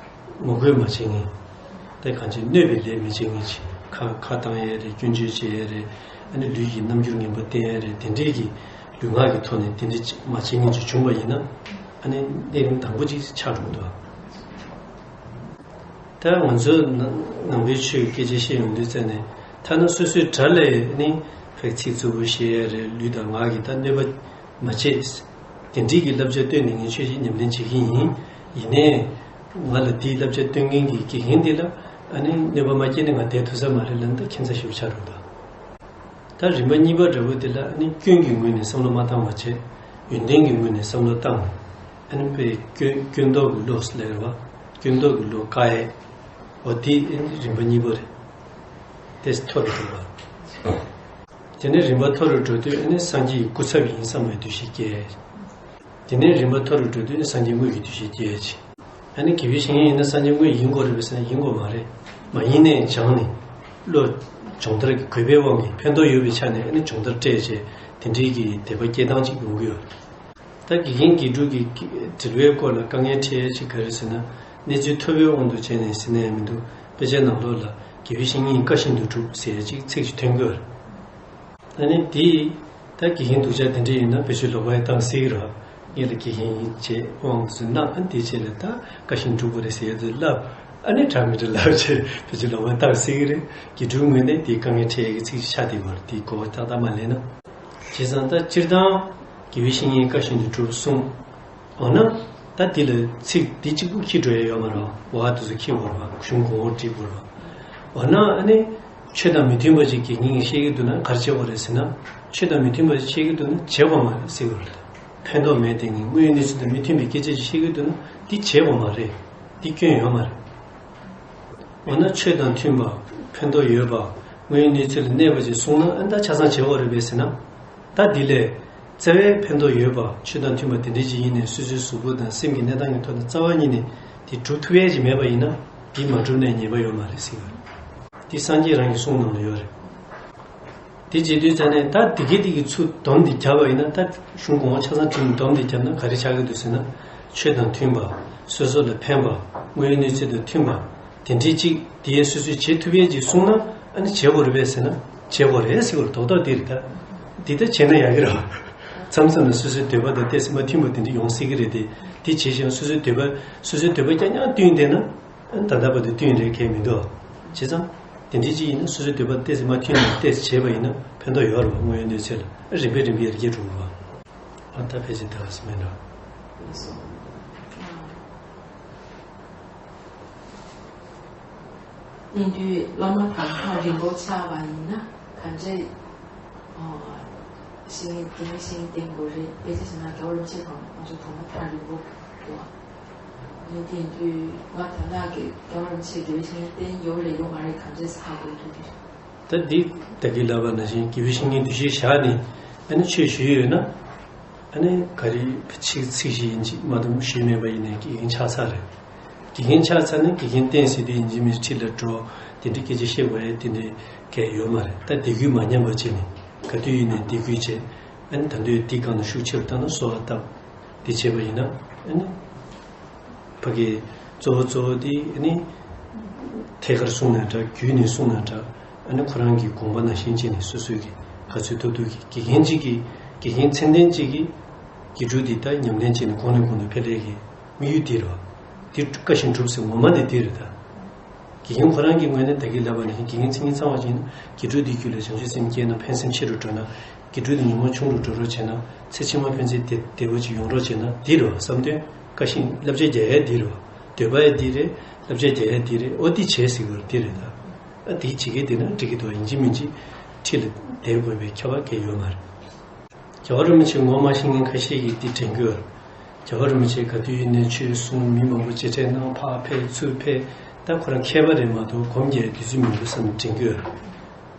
ངོ་རྒོལ་མ་བྱེད་མཁན། ད་གང་ཅི་གནོད་པའི་ལས་མི་བྱེད་མཁན་ཅིག་ཁ་ཁ་བཏང་ཡས་རེད། སྐྱོན་བརྗོད་བྱེད་ཡས་རེད། ཨ་ནི་ལུས་ཀྱི་རྣམ་འགྱུར་ངན་པ་བསྟན་ཡས་རེད། དེ་འདྲས་ཀྱི་ལུས་ངག་གི་ཐོག་ནས་དེ་འདྲས་ཅིག་མ་བྱེད་མཁན་ཅིག་བྱུང་བ་ཡིན་ན། ཨ་ནི་གནས་རིམ་དང་པོ་ཅིག་ཆགས་འགྲོ་གི་འདུག་ད་ང་ཚོ་ནང་ནང་པའི་ཆོས་ཀྱི་སྐད་ཆ་བཤད་ཡོང་དུས་ཙ་ནས། ཐ་ན་སོ་སོའི་དགྲ་ལ་ནི་ཕར་ཚིག་རྩུབ་པོ་བཤད་ཡས་རེད། ལུས་དང་ངག་གི་ད་གནོད་པ་མ་བྱེད། དེ་འདྲའི་གི་བསླབ་བྱ་སྟོན་ནས་ངས་ཆོས་ཤིག་ཉམས་ལེན་བྱེད་ཀྱི་ཡིན། ཡིན་ནའི་ང་ལ་དེའི་བསླབ་བྱ་སྟོན་མཁན་གྱི་དགེ་རྒན་དེ་ལ་ཨ་ནི་གནོད་པ་མ་སྐྱེལ་ན་ང་བསྡད་ཐུབ་ས་མ་རེད་ལབ་ན། ད་ཁྱད་མཚར་ཞིག་ཆགས་འགྲོ་འདུག་ད་རིམ་པ་གཉིས་པ་འདྲ་བོ་དེ་ལ་ཨ་ནི་སྐྱོན་གྱི་ངོས་ནས་བསམ་བློ་མ་བཏང་བ་བྱས། ཡོན་ཏན་གྱི་ངོས་ནས་བསམ་བློ་བཏང་། ཨ་ནི་དཔེ་སྐྱོན་སྐྱོན་འདོགས་ཀྱི་བློ་ལབ་རེད་བ། སྐྱོན་འདོགས་ཀྱི་བློ་བཀག་ཡས། འོ་དེ་ཨ་ནི་རིམ་པ་གཉིས་པ་རེད། དེ་མཐོ་རུ་འགྲོ་བ། དེ་ནས་རིམ་པ་མཐོ་རུ་འགྲོ་དུས་ཨ་ནི་སངས་རྒྱས་ཀྱི་སྐུ་ཚབ་ཡིན་བསམ་པའི་འདུ་ཤེས་སྐྱེ། དེ་ནས་རིམ་པ་མཐོ་རུ་འགྲོ་དུས་སངས་རྒྱས་དངོས་ཀྱི་འདུ་ཤེས་སྐྱེ་ཡ་ཅིག་ཨ་ནི་དགེ་བའི་བཤེས་གཉེན་ཡིན་ན་སངས་རྒྱས་དངོས་ཡིན་དགོས་རེད་པས་ཟེར་ན་ཡིན་དགོས་མ་རེད། མ་ཡིན་ནའི་སྦྱངས་ནས་བློ་སྦྱོང་བརྡར་གྱི་དགོས་པའི་དབང་གིས་ཕན་ཐོགས་ཡོད་པའི་ཆ་ནས་ཨ་ནི་སྦྱོང་བརྡར་སྤྲད་བྱས་དེ་འདྲའི་གི་དད་པ་སྐྱེ་སྟངས་ཅིག་ཡོང་གི་ཡོད་རེད། ད་དགེ་རྒན་དགེ་ཕྲུག་གི་འབྲེལ་བའི་སྐོར་ལ་དཀའ་ངལ་འཕྲད་ཡ་ཅིག་ག་རེ་ཟེར་ན། གནས་ཚུལ་ཐོས་པའི་དབང་དུ་བྱས་ནས་ཟེར་ན་ཡང་མི་འདུག་དཔེ་ཆའི་ནང་ལོགས་ལ་དགེ་བའི་བཤེས་གཉེན་བཀའ་བཞིན་དུ་སྒྲུབ་ཟེར་ཡ་ཅིག་ཚིག་ཅིག་ཐོན་གྱི་ཡོད་རེད། ཨ་ནི་དེ་ད་དགེ་རྒན་སྡུག་ཅག་དེ་འདྲ་ཡིན་ན་བེད་སྤྱོད་ལོག་པ་ཡང་བཏང་སྲིད་ཀྱི་རེད། ངེད་ལ་དགེ་རྒན་ཡིན་བྱས་དབང་དུ་གནང་། ཨ་ནི་དེའི་རྗེས་ལ་ད་བཀའ་བཞིན་སྒྲུབ་དགོས་རེད་ཟེར་ཡ་དེ་ལབ། ཨ་ནི་དྲང་མི་དྲང་ལབ་བྱས་བེད་སྤྱོད་ལོག་པ་བཏང་སྲིད་ཀྱི་རེད། དགེ་ཕྲུག་ངོས་ནས་དེའི་དཀའ་ངལ་འཕྲད་ཡ་གི་ཚིག་ཅིག་ཆགས་བསྡད་ཡོད་རེད། དེའི་གོ་བ་ཏག་ཏག་མ་ལེན་ན། བྱས་ཙང་ད་སྤྱིར་བཏང་དགེ་བའི་བཤེས་གཉེན་བཀའ་བཞིན་དུ་སྒྲུབ་གསུངས། འོ་ན། ད་འདི་ལ་ཚིག་འདི་གཅིག་པུ་འཁྱེར་འགྲོ་ཡ་ཡོད་མ་རེད། འོ་ཨ་དེ་ཚོ་འཁྱེར་དགོས་རེད་བ། གཞུང་གོང་འོག་འགྲིག་དགོས་རེད་བ། འོ་ན་ཨ་ནི། ཆོས་དང་མི་མཐུན་པ་ཅིག་དགེ་རྒན་གྱིས་བཤད་ཀྱི་འདུག་ན་ག་རེ་བྱེད་དགོས་རེད་ཟེར་ན། ཆོས་དང་མི་མཐུན་པ་ཅིག་བཤད་ཀྱི་འདུག་ན་བྱེད་དགོས་མ་རེད་ཟེར་དགོས་རེད། ཕན་ཐོགས་མེད་དེ་ངས་དངོས་ཡོད་གནས་ཚུལ་དང་མི་མཐུན་པའི་སྐད་ཆ་ཅིག་བཤད་ཀྱི་འདུག་ན་འདི་བྱེད་དགོས་མ་རེད། འདི་སྐྱོན་ཡོད་མ་རེད། འོ་ན་ཆོས་དང་མཐུན་པ། ཕན་ཐོགས་ཡོད་པ། དངོས་ཡོད་གནས་ཚུལ་ལ་གནས་པ་ཅིག་གསུངས་ན་ཨ་ནི་ད་ཆ་ཚང་བྱེད་དགོས་རེད་པས་ཟེར་ན། ད་འདི་ལས་རྩ་བའི་ཕན་ཐོགས་ཡོད་པ་ཆོས་དང་མཐུན་པ་དེ་འདྲ་ཅིག་ཡིན་ནའི་སོ་སོའི་གཟུགས་པོ་དང་སེམས་ཀྱི་གནས་སྟངས་ཀྱི་ཐོག་ནས་རྩ་བ་ཉིད་ནས་དེ་སྒྲུབ་ཐུབ་ཡས་ཅིག་མེད་པ་ཡིན་ན་དེ་མ་སྒྲུབ་ནའི་ཉེས་པ་ཡོད་མ་རེད་ཟེར་བ་རེད། དེ་སངས་རྒྱས་རང་གི་གསུང་ནང་ལ་ཡོད་རེད། དེ་བྱེད་དུས་ཙ་ནས་ད་དེ་གི་དེ་གི་ཚུར་སྡོམ་དེ་བརྒྱབ་པ་ཡིན་ན། ད་གཞུང་གོང་འོག་ཆ་ཚང་བྲིས་ནས་སྡོམ་དེ་བརྒྱབ་ན་ག་རེ་ཆགས་ཀྱི་འདུག་ཟེར་ན། ཆོས་དང་མཐུན་པ། སོ་སོ་ལ་ཕན་པ། དངོས་ཡོད་གནས་ཚུལ་དང་མཐུན་པ། དེ་འདྲའི་ཅིག་དེ་སོ་སོས་བྱེད་ཐུབ་ཡས་ཅིག་གསུངས་ན་ཨ་ནི་བྱེད་དགོས་རེད་པས་ཟེར་ན་བྱེད་དགོས་རེད་ཟེར་བ་རྡོག་རྡོག་དེ་རེད་ད། འདི་ལྟར་བྱས་ན་ཡག་གི་རེད་བ། མཚམས་མཚམས་ལ་སོ་སོའི་འདོད་པ་དང་ཏོག་ཙམ་མ་མཐུན་པ་དེ་འདྲ་ཡོང་སྲིད་ཀྱི་རེད་དེ། དེ་བྱས་ཤིང་སོ་སོའི་འདོད་པ་སོ་སོའི་འདོད་པ་རྐྱང་རྐྱང་བསྟུན་བསྡད་ན། ཨ་ནི་ད་ལྟ་བར་དུ་བསྟུན་རེད་གལ་མི་འདུག་བྱས་ཙང་དེ་འདྲའི་ཅིག་ཡིན་ན་སོ་སོའི་འདོད་པ་ཏོག་ཙམ་མ་མཐུན་ན་ཏོག་ཙམ་བྱས་པ་ཡིན་ན་ཕན་ཐོགས་ཡོད་རེད་བ། དངོས་ཡོད་གནས་ཚུལ་ལ་རིམ་པས་རིམ་པས་ཡར་རྒྱས་འགྲོ་གི་རེད་བ། ཨ་ད་ཕལ་ཆེར་དེ་ག་ཙམ་མིན་འགྲོ། སྙིང་བསྡུས་བླ་མ་དང་ཧ་རིང་པོ་ཆགས་པ་ཡིན་ན་ ག་འདྲས་ཤེས་ཡོན་དེ་ནས་ཤེས་ཡོན་ལྡན་དགོས་རེད། དཔེ་ཆ་བྱས་ན་རྒྱལ་བ་རིན་པོ་ཆེ་གང་ང་ཚོ་དོ་སྣང་ཐག་རིང་པོ་འདུག་ངས་དེ་ཡིན་དུས་ང་དོ་སྣང་གི་རྒྱལ་བ་རིན་པོ་ཆེ་དགེ་བའི་བཤེས་གཉེན་བསྟེན་ཡོད་རེད་ཡོད་མ་རེད་ག་འདྲས་ཧ་གོ་ཐུབ་ཀྱི་རེད། ད་འདི་ད་གིན་ལབ་པ་ནང་བཞིན་དགེ་བའི་བཤེས་གཉེན་འདུ་ཤེས་བཞག་ནས་ཨ་ནི་ཆོས་ཞུས་ཡོད་ན། ཨ་ནི་ག་རེ་ཚིག་ཚིག་བཞི་ཡིན་གཅིག་མ་གཏོགས་ཞུས་མེད་པ་ཡིན་ནའི་དགེ་རྒན་ཆགས་ཚར་རེད། དགེ་རྒན་ཆགས་ཚར་ནས་དགེ་རྒན་བསྟེན་ཟེར་དུས་ཡིན་གཅིག་མིན་གཅིག་ཁྲིད་ལ་འགྲོ། དེ་འདྲའི་སྐད་ཆ་བཤད་དགོས་ཡ་དེ་འདྲའི་གལ་ཡོད་མ་རེད། ད་དད་གུས་མ་ཉམས་པ་བྱས་ནས་ག་དུས་ཡིན་ནའི་དད་གུས་བྱས། ཨ་ནི་ད་དུང་དེའི་སྒང་ལ་ཤུགས་ཆེ་རུ་བཏང་ན་གསོལ་བ་བཏབ། དེ་བྱས་པ་ཡིན་ན་ཨ་ནི། ཕ་གི་གཙོ་བོ་གཙོ་བོ་དེ་ཨ་ནི་ཐད་ཀར་གསུངས་ན་འདྲ། བརྒྱུད་ནས་གསུངས་ན་འདྲ། ཨ་ནི་ཁོ་རང་གི་དགོངས་པ་ནང་བཞིན་བྱས་ནས་སོ་སོའི་གི་ག་ཚོད་ཐུབ་ཐུབ་ཀྱི་དགེ་རྒན་གཅིག་གིས་དགེ་རྒན་མཚན་ལྡན་གཅིག་གིས་དགེ་ཕྲུག་འདི་ལྟར་ཉམས་ལེན་བྱས་ནས་གོང་ནས་གོང་དུ་འཕེལ་ཡས་ཀྱི་དམིགས་ཡུལ་འདི་རེད་བ། འདི་བཀའ་བཞིན་སྒྲུབ་ཟེར་ངོ་མ་འདི་འདི་རེད་ད། དགེ་རྒན་ཁོ་རང་གི་ངོས་ནས་ད་གིན་ལབ་པ་ནང་བཞིན་དགེ་རྒན་མཚན་ཉིད་ཚང་བ་ཅིག་ཡིན་ན་དགེ་ཕྲུག་འདིའི་རྒྱུད་ལ་བྱང་ཆུབ་སེམས་སྐྱེས་ན་ཕན་སེམས་ཆེ་རུ་འགྲོ་ན། དགེ་ཕྲུག་དེ་ཉོན་མོངས་ཆུང་རུ་འགྲོ་རོགས་བྱས་ན། ཚེ་ཕྱི་མ་ཕན་ཚུན་བདེ་བདེ་བོ་ཅིག་ཡོང་རོགས་བྱས་ན་འདི་རེད་བ། བསམ་དོན་བཀའ་བཞིན་བསླབ་བྱ་རྒྱག་ཡ་འདི་རེད་བ། འདོད་པ་ཡ་འདི་རེད། བསླབ་བྱ་རྒྱག་ཡ་འདི་རེད། ཨོ་འདི་བྱས་ཟེར་དགོས་འདི་རེད་ད། ཨ་འདི་བྱེད་མཁན་དེ་ན་འགྲིག་གི་འདུག་ཡིན་གཅིག་མིན་གཅིག་ཁྲིད་ལ་བསྡད་དགོས་པའི་ཁྱབ་པ་གལ་ཡོད་མ་རེད། རྒྱལ་བ་རིན་པོ་ཆེ་ངོ་མ་བཤེས་གཉེན་ཁ་ཤས་ཀྱིས་འདི་དྲན་གྱི་ཡོད། རྒྱལ་བ་རིན་པོ་ཆེ་ག་དུས་ཡིན་ནའི་ཆོས་གསུང་མི་མང་པོ་མཇལ་འཕྲད་གནང་ཕར་ཕེབས་ཚུར་ཕེབས། ད་ཁོ་རང་མཁས་པ་རེད་མ་གཏོགས་སྒོམ་རྒྱག་དུས་ཚོད་མི་འདུག་བསམ་ནས་དྲན་གྱི་ཡོད།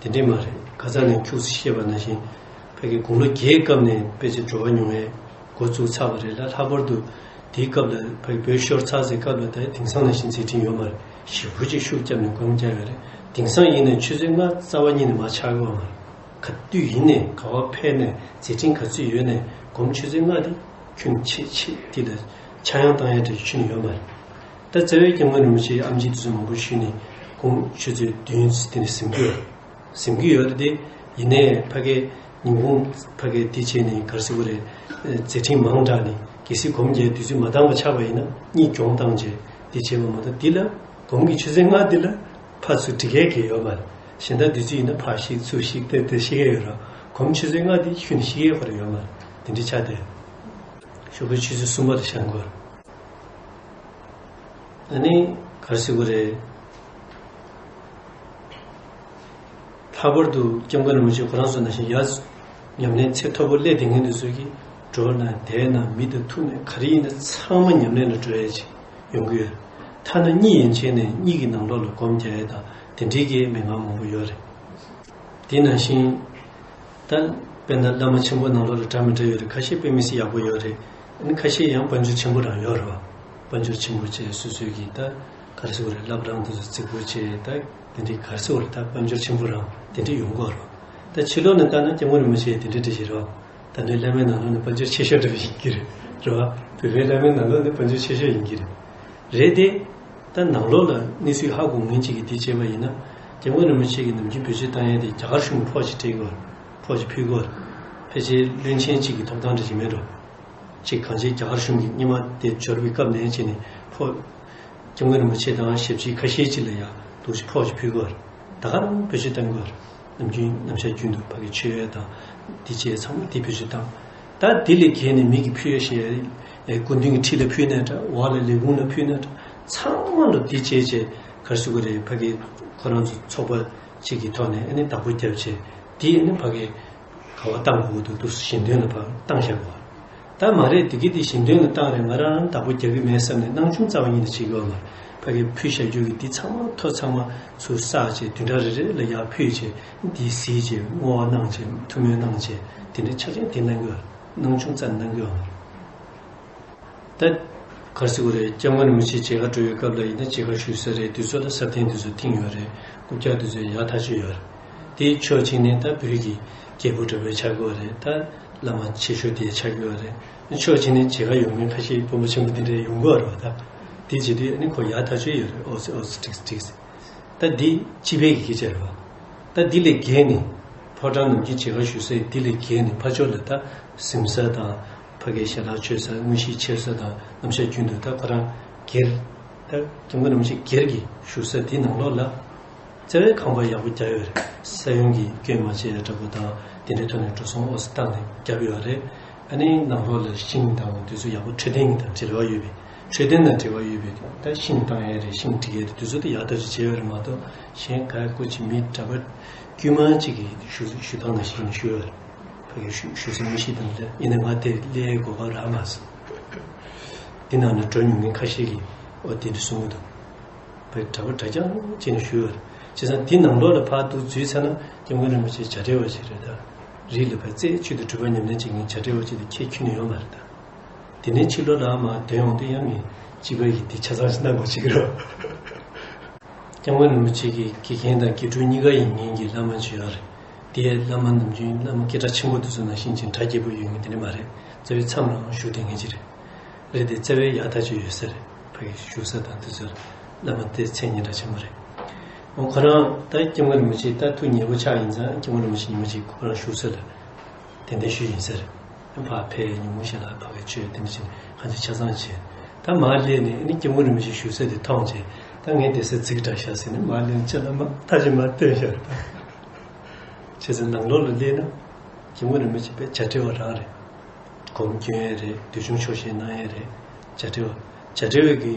དེ་འདྲས་མ་རེད། ཁ་སང་ནས་ཁྱུག་ཙམ་བཤད་པ་ནང་བཞིན་ཕ་གི་དགུང་ལོ་བརྒྱད་སྐབས་ནས་དཔེ་ཆ་འབྲི་བར་མྱོང་བའི་འགོ་བཙུགས་ཚར་བ་རེད་ལ། ལྷག་པར་དུ་དེའི་སྐབས་ལ་ཕ་གི་བོད་ཤོར་ཚར་ཟེར་སྐབས་ལ་ད་དེང་སང་ནང་བཞིན་མཛད་འཕྲིན་ཡོད་མ་རེད། ཞེ་པོ་ཅིག་ཤུགས་བརྒྱབ་ནས་སྒོམ་རྒྱག་ཡོད་རེད། དེང་སང་ཡིན་ནའི་ཆུ་ཚོད་ལྔ་རྩ་བ་ཉིད་ནས་མར་ཆག་གི་ཡོད་མ་རེད། ག་དུས་ཡིན་ནའི་ག་བ་ཕེབས་ནའི་མཛད་འཕྲིན་ག་ཚོད་ཡོད་ནའི་སྒོམ་ཆུ་ཚོད་ལྔ་དེ་ཁྱོན་ཆེ་ཆེ་དེ་ལ་ཆག་ཡང་བཏང་ཡ་འདྲ་ཁྱོན་ཡོད་མ་རེད། ད་རྩ་བའི་སྐྱབས་མགོན་རིན་པོ་ཆེའི་ཨེམ་ཆི་དེ་ཚོ་མང་པོ་ཞུས་ནས་སྒོམ་ཆུ་ཚོད་བདུན་ཙམ་དེ་ནས་ཟིན་གྱི་ཡོད། ཟིན་གྱི་ཡོད་རེད་དེ། ཡིན་ནའི་ཕ་གའི་ཉིན་གུང་ཕ་གའི་དེ་བྱས་ནས་ག་རེ་ཟེར་དགོས་རེད། མཛད་འཕྲིན་མང་དྲགས་ནས་གལ་སྲིད་སྒོམ་རྒྱག་དུས་ཚོད་མ་འདང་བ་ཆགས་པ་ཡིན་ན་གཉིད་གྱོང་བཏང་བྱས་དེ་བྱས་པ་མ་གཏོགས་འདི་ལ་སྒོམ་གྱི་ཆུ་ཚོད་ལྔ་འདི་ལ་ཕར་ཚུར་འགྲིག་ཡས་གི་ཡོད་མ་རེད། གཞན་དག་དུས་ཚོད་ཡིན་ན་ཕར་བཤིག་ཚུར་བཤིག་ཏེ་དེ་བཤིག་ཡས་ཡོད་ར། སྒོམ་ཆུ་ཚོད་ལྔ་འདི་ཤུལ་ནས་བཤིག་ཡས་ཁོ་ར་ཡོད་མ་རེད། དེ་འདྲ་ཆགས་ཏེ། ཞོགས་པའི་ཆུ་ཚོད་གསུམ་པ་ལ་བཤམས་དགོས། ཨ་ནི་ག་རེ་ཟེར་དགོས་རེད། ལྷག་པར་དུ་སྐྱབས་མགོན་རིན་པོ་ཆེ་ཁོ་རང་ཚོ་ནང་བཞིན་ཡར་ཉམས་ལེན་ཚད་མཐོ་པོ་སླེབས་བསྡད་མཁན་དེ་ཚོ་གིས་འགྲོ་ན་བསྡད་ན་མི་དང་ཐུག་ན་ག་རེ་ཡིན་ན་ཚང་མ་ཉམས་ལེན་ལ་འགྲོ་ཡས་ཅིག་ཡོང་གི་ཡོད། ཐ་ན་གཉིད་ཡན་ཆད་ནས་གཉིད་ཀྱི་ནང་ལོགས་ལ་སྒོམ་རྒྱག་ཡས་དང་དེ་འདྲའི་གི་མི་ངན་མང་པོ་ཡོད་རེད། དེ་ནང་བཞིན། ད་དཔེར་ན་བླ་མ་ཆེན་པོ་ནང་ལོགས་ལ་འདྲ་མི་འདྲ་ཡོད་རེད། ཁ་ཤས་དཔེ་མི་སྲིད་ཡག་པོ་ཡོད་རེད། ཨ་ནི་ཁ་ཤས་ཡང་དཔལ་འབྱོར་ཆེན་པོ་རང་ཡོད་རེད་བ། དཔལ་འབྱོར་ཆེན་པོ་བྱས་སོ་སོའི་གི་ད་ག་རེ་ཟེར་དགོས་རེད། བླ་བྲང་དེ་ཚོ་རྫིག་པོ་བྱས་ད་དེ་འདྲའི་ག་རེ་ཟེར་དགོས་རེད། ད་དཔལ་འབྱོར་ཆེན་པོ་རང་དེ་འདྲའི་ཡོང་གི་ཡོད་རེད་བ། ད་ཕྱི་ལོགས་ནས་ལྟ་ན་སྐྱབས་མགོན་རིན་པོ་ཆེ་དེ་འདྲའི་འདྲ་ཞིག་རེད་བ། ད་ནི་བླ་མའི་ནང་ལོགས་ནས་དཔལ་འབྱོར་ཆེ་ཤོས་འདྲ་བ་ཡིན་གྱི་རེད། རེད་བ། བོད་པའི་བླ་མའི་ནང་ལོགས་ནས་དཔལ་འབྱོར་ཆེ་ཤོས་ཡིན་གྱི་རེད། རེད་དེ། ད་ནང་ལོགས་ལ་གནས་ཚུལ་ཧ་གོ་མཁན་ཅིག་གིས་འདི་བྱས་པ་ཡིན་ན། སྐྱབས་མགོན་རིན་པོ་ཆེ་གིས་ནམ་རྒྱུན་བེད་སྤྱོད་བཏང་ཡས་དེ་རྒྱ་གར་གཞུང་གིས་ཕོགས་ཅིག་སྤྲད་དགོས། ཕོགས་ཅིག་ཕུལ་དགོས། ཕལ་ཆེར་བློན་ཆེན་ཅིག་གི་ཐོབ་ཐང་འདྲ་ཅིག་མེད་འགྲོ། ཅིག་གང་ཅི་རྒྱ་གར་གཞུང་གིས་སྔོན་མ་དེ་འབྱོར་བའི་སྐབས་ནས་བྱས་ནས་ཕོགས། སྐྱབས་མགོན་རིན་པོ་ཆེ་དང་ཞབས་ཕྱི་ཁ་ཤས་ཅིག་ལ་ཡང་འདུག་སེ་ཕོགས་ཅིག་ཕུལ་དགོས། ད་ག་རང་བེད་སྤྱོད་བཏང་དགོས། ནམ་རྒྱུན་ནམ་ཞག་རྒྱུན་དུ་ཕ་གི་མཆོད་ཡས་དང་། འདི་བྱས་ཚང་མ་འདི་བེད་སྤྱོད་བཏང་། ད་འདི་ལས་བརྒལ་ནས་མི་གིས་ཕུལ་ཡས་ཞེས། སྐུ་མདུན་གྱི་ཁྲི་ལ་ཕུལ་ནའི་འདྲ། འོག་ལ་ལས་ཁུངས་ལ་ཕུལ་ནའི་འདྲ། ཚང་མ་ལ་འདི་བྱས་བྱས་ག་རེ་ཟེར་དགོས་རེད། ཕ་གི་ཁོ་རང་ཚོ་ཚོགས་པ་གཅིག་གི་ཐོག་ནས་ཨ་ནི་བདག་པོ་བརྒྱབ་བྱས་འདི་ཨ་ནི་ཕ་གི་ག་བ་བཏང་དགོས་འདུག་འདུག་ཞལ་འདོན་ལ་ཕར་བཏང་བཞག་དགོས། ད་མ་རེད། དེ་གི་དེ་ཞལ་འདོན་ལ་བཏང་རེད། ང་རང་རང་བདག་པོ་རྒྱག་གི་མེད་བསམ་ནས་སྣང་ཆུང་རྩ་བ་ཉིད་ནས་བྱེད་ཀྱི་ཡོད་མ་རེད། ཕ་གི་ཕུལ་བཞག་རྒྱུ་གི་འདི་ཚང་མ་ཐོ་ཚང་མ་ཚུར་བསགས་བྱས་བདུན་ཕྲག་རེ་རེ་ལ་ཡར་ཕུལ་བྱས་འདི་གཟིགས་བྱས་བསྔོ་བ་གནང་བྱས་ཐུགས་སྨོན་གནང་བྱས་དེ་འདྲའི་ཆ་རྐྱེན་དེ་གནང་གི་ཡོད་རེད། སྣང་ཆུང་རྩ་ནས་གནང་གི་ཡོད་མ་རེད། ད་ག་རེ་ཟེར་དགོས་རེད། སྐྱབས་མགོན་རིན་པོ་ཆེ་མཇལ་ཁ་འགྲོ་བའི་སྐབས་ལ་ཡིན་ན་མཇལ་ཁ་ཞུ་ས་རེད། དུས་ཚོད་ལ་ས་གདན་དུས་ཚོད་ཐིང་ཡོད་རེད། རྐུབ་བཀྱག་དུས་ཚོད་ཡག་ཐག་ཆོད་ཡོད་རེད། དེའི་ཕྱོགས་གཅིག་ནས་ད་བོད་ཀྱི་རྒྱལ་པོ་འདྲ་བོ་ཆགས་ཀྱི་ཡོད་རེད། ད་བླ་མ་ཆེ་ཤོས་དེ་ཆགས་ཀྱི་ཡོད་རེད། ཕྱོགས་གཅིག་ནས་མཇལ་ཁ་ཡོང་མཁན་ཁ་ཤས་དཔོན་པོ་ཆེན་པོ་དེ་འདྲ་ཡོང་གི་ཡོད་རེད་བ། ད་དེ་བྱེད་དུས་ཨ་ནི་ཁོ་ཡག་ཐག་ཆོད་ཡོད་རེད། ཨོ་ཙི་ཨོ་ཙི་ཀྲིག་ཀྲིག་ད་འདི་སྤྱི་པའི་གི་སྐད་ཆ་རེད་བ། ད་འདི་ལས་བརྒལ་ནས་ཕོ་བྲང་ནམ་རྒྱུན་མཇལ་ཁ་ཞུ་སའི་འདི་ལས་བརྒལ་ནས་ཕར་ཕྱོགས་ལ་ད་གཟིམ་ས་དང་ཕ་གིའི་ཞལ་ལག་མཆོད་ས། དངོས་གཞི་མཆོད་ས་དང་ནམ་ཞག་རྒྱུན་དུ་ད་ཁོ་རང་སྒེར། ད་སྐྱབས་མགོན་རིན་པོ་ཆེ་སྒེར་གྱི་བཞུགས་ས་འདི་ནང་ལོགས་ལ་རྩ་བའི་ཁང་པ་ཡག་པོ་བརྒྱབ་ཡོད་རེད། ས་ཡོམ་གྱིས་སྐྱོན་མ་བྱས་འདྲ་པོ་དང་དེ་འདྲའི་ཐོག་ནས་འགྲོ་སོང་ཨོ་ཙི་བཏང་ནས་བརྒྱབ་ཡོད་རེད། ཨ་ནི་ནང་ལོགས་ལ་ཤིང་དང་དེ་ཚོ་ཡག་པོ་འཕྲོད་བསྟེན་གྱི་དང་འབྲེལ་བ་ཡོད་པའི་འཕྲོད་བསྟེན་དང་འབྲེལ་བ་ཡོད་པའི་ད་ཤིང་བཏང་ཡས་རེད། ཤིང་སྒྲིག་ཡས་རེད། དེ་ཚོ་ད་ཡག་ཐག་ཆོད་བྱས་ཡོད་རེད་མ་གཏོགས་གཞན་ག་ཡ་སྐུ་མཁྱེན་མི་འདྲ་པོ་ དཀྱུས་མ་གཅིག་གི་ཞུ་ཞུ་སྟངས་ནང་བཞིན་ཞུ་ཡོད་རེད། ཕ་གི་ཞུ་ཞུ་སེམས་མི་ཤེས་དང་ལས་ཡིན་ན་ང་དེ་ལས་གོ་སྐབས་རག་མ་སོང་། འདི་ནང་ནས་འགྲོ་མྱོང་མཁན་ཁ་ཤས་ཀྱིས་ཨོ་དེ་འདྲ་གསུང་གི་འདུག་ཕ་གི་གྲྭ་པ་གྲྭ་རྐྱང་བྱས་ནས་ཞུ་ཡོད་རེད། བྱས་ཙང་འདི་ནང་ལོགས་ལ་ཕར་འདུག་འཛུལ་ཚར་ན་སྐྱབས་མགོན་རིན་པོ་ཆེ་བྱ་བྲལ་བ་ཞིག་རེད་ད། རིགས་ལ་ཕར་རྩད་གཅོད་དང་སྒྲུབ་པ་ཉམས་ལེན་བྱེད་མཁན་བྱ་བྲལ་བ་ཅིག་ཏུ་ཁྱེད་ཁྱོན་ནས་ཡོད་མ་རེད་ད། དེ་ནས་ཕྱི་ལོགས་ལ་མར་འདོན་ཡོང་དུས་ཡང་མི་གཅིག་པ་ཡིས་འདི་ཆ་ཚང་ཞིག་གནང་དགོས་ཀྱི་རེད། སྐྱབས་མགོན་རིན་པོ་ཆེ་གི་དགེ་རྒན་དང་དགེ་ཕྲུག་གཉིས་ཀ་ཡིན་མཁན་གྱི་བླ་མ་ཅིག་ཡོད་རེད། དེའི་བླ་མ་ནམ་རྒྱུན་བླ་མ་སྐད་གྲགས་ཆེན་པོ་དེ་ཚོ་ནང་བཞིན་ཅིག་གྲ་རྒྱས་པོ་ཡོད་མཁན་དེ་འདྲ་མ་རེད། རྩ་བའི་མཚམས་ལའང་བཞུགས་བསྡད་མཁན་ཅིག་རེད། རེད་དེ་རྩ་བའི་ཡག་ཐག་ཆོད་ཡོད་ས་རེད། ཕ་གི་བཞུགས་ས་དང་དེ་ཚོར་བླ་མ་དེ་མཚན་སྙན་གྲགས་ཆེན་པོ་རེད། འོ་ཁོ་རང་ད་སྐྱབས་མགོན་རིན་པོ་ཆེ་ད་ཐུགས་མཉེས་པོ་ཆགས་ཡིན་ཙང་སྐྱབས་མགོན་རིན་པོ་ཆེ་ཉི་མ་གཅིག་ཁོ་རང་བཞུགས་ས་ལ་གདན་འདྲེན་ཞུས་ཡིན་ས་རེད། ཕར་ཕེབས་ཉིན་མོ་ཞིག་ལ་ཕ་གི་ཆོས་དེ་འདྲ་བྱས་ནས་གང་ཅི་ཆ་ཚང་བྱས། ད་མར་སླེབས་ནས་ཨ་ནི་སྐྱབས་མགོན་རིན་པོ་ཆེ་བཞུགས་ས་དེ་མཐོང་བྱས། ད་ངས་བསྡད་ས་རྫིག་དྲགས་ཤག་ཟེར་ནས་མར་སླེབས་ནས་ཅ་ལག་མར་ཐག་ཆོད་མར་བཏོན་ཤག་རེད་ད། བྱས་ཙང་ནང་ལོགས་ལ་སླེབས་ན་སྐྱབས་མགོན་རིན་པོ་ཆེ་དཔེ་བྱ་བྲལ་བ་རང་རེད། སྒོམ་སྐྱོན་ཡས་རེད། འདུལ་སྦྱོང་ཆོག་ཤེས་གནང་ཡས་རེད། བྱ་བྲལ་བ། བྱ་བྲལ་བའི་གི་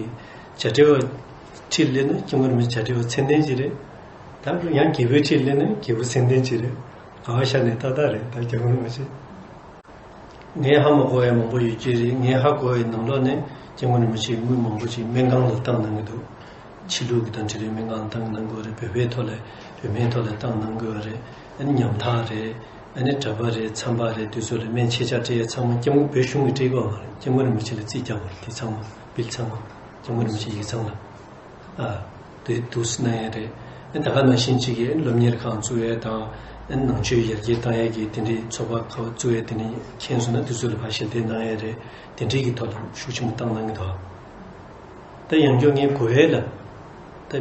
བྱ་བྲལ་བ་ཁྲིར་སླེབས་ན་སྐྱབས་མགོན་རིན་པོ་ཆེ་བྱ་བྲལ་བ་མཚན་ལྡན་ཅིག་རེད། ད་ཡང་རྒྱལ་པོའི་ཁྲིར་སླེབས་ན་རྒྱལ་པོ་མཚན་ལྡན་ཅིག་རེད། ག་བ་ཤར་ནས་ཏག་ཏག་རེད་ད་སྐྱབས་མགོན་རིན་པོ་ཆེ། ངས་ཧ་མ་གོ་བའི་མང་པོ་ཡོད་ཀྱི་རེད། ངས་ཧ་གོ་བའི་ནང་ལོགས་ནས་སྐྱབས་མགོན་རིན་པོ་ཆེས་དངུལ་མང་པོ་ཅིག་སྨན་ཁང་ལ་བཏང་གནང་གི་འདུག་ཕྱི་ལུགས་ཀྱི་དང་འབྲེལ་བའི་སྨན་ཁང་བཏང་གནང་དགོས་རེད། བོད་པའི་ཐོག་ལ་བོད་སྨན་ཐོག་ལ་བཏང་གནང་དགོས་རེད། ཨ་ནི་ཉམ་ཐག་རེད། ཨ་ནི་གྲྭ་པ་རེད། མཚམས་པ་རེད། དེ་ཚོ་ལ་སྨན་ཆད་ཆག་སྤྲད་ཡ་ཚང་མ་སྐྱབས་མགོན་བོད་གཞུང་གིས་སྤྲད་དགོས་མ་རེད། སྐྱབས་མགོན་རིན་པོ་ཆེ་ལ་རྩིས་རྒྱག་དགོས་རེད། དེ་ཚང་མ་བིལ་ཚང་མ་སྐྱབས་མགོན་རིན་པོ་ཆེ་ཡིག་ཚང་ལ། ཨ། དེ་འདུག་སེ་གནང་ཡ་རེད། ཨ་ད་ག་ནང་བཞིན་གཅིག་གིས་སློབ་གཉེར་ཁང་བཙུགས་ཡ་དང་། ཨ་ནང་ཆོས་ཡར་རྒྱས་བཏང་ཡ་གི་དེ་འདྲའི་ཚོགས་པ་ཁག་བཙུགས་ཡ་དེ་འདྲ་མཁྱེན་སོང་ན་དེ་ཚོ་ལ་ཕར་ཞལ་འདེབས་གནང་ཡ་རེད། དེ་འདྲའི་གི་ཐོག་ལ་ཤུགས་ཆེན་པོ་བཏང་གནང་གི་འདུག་ད་ཡང་བསྐྱར་ངས་གོ་ཡ་ལ། ད་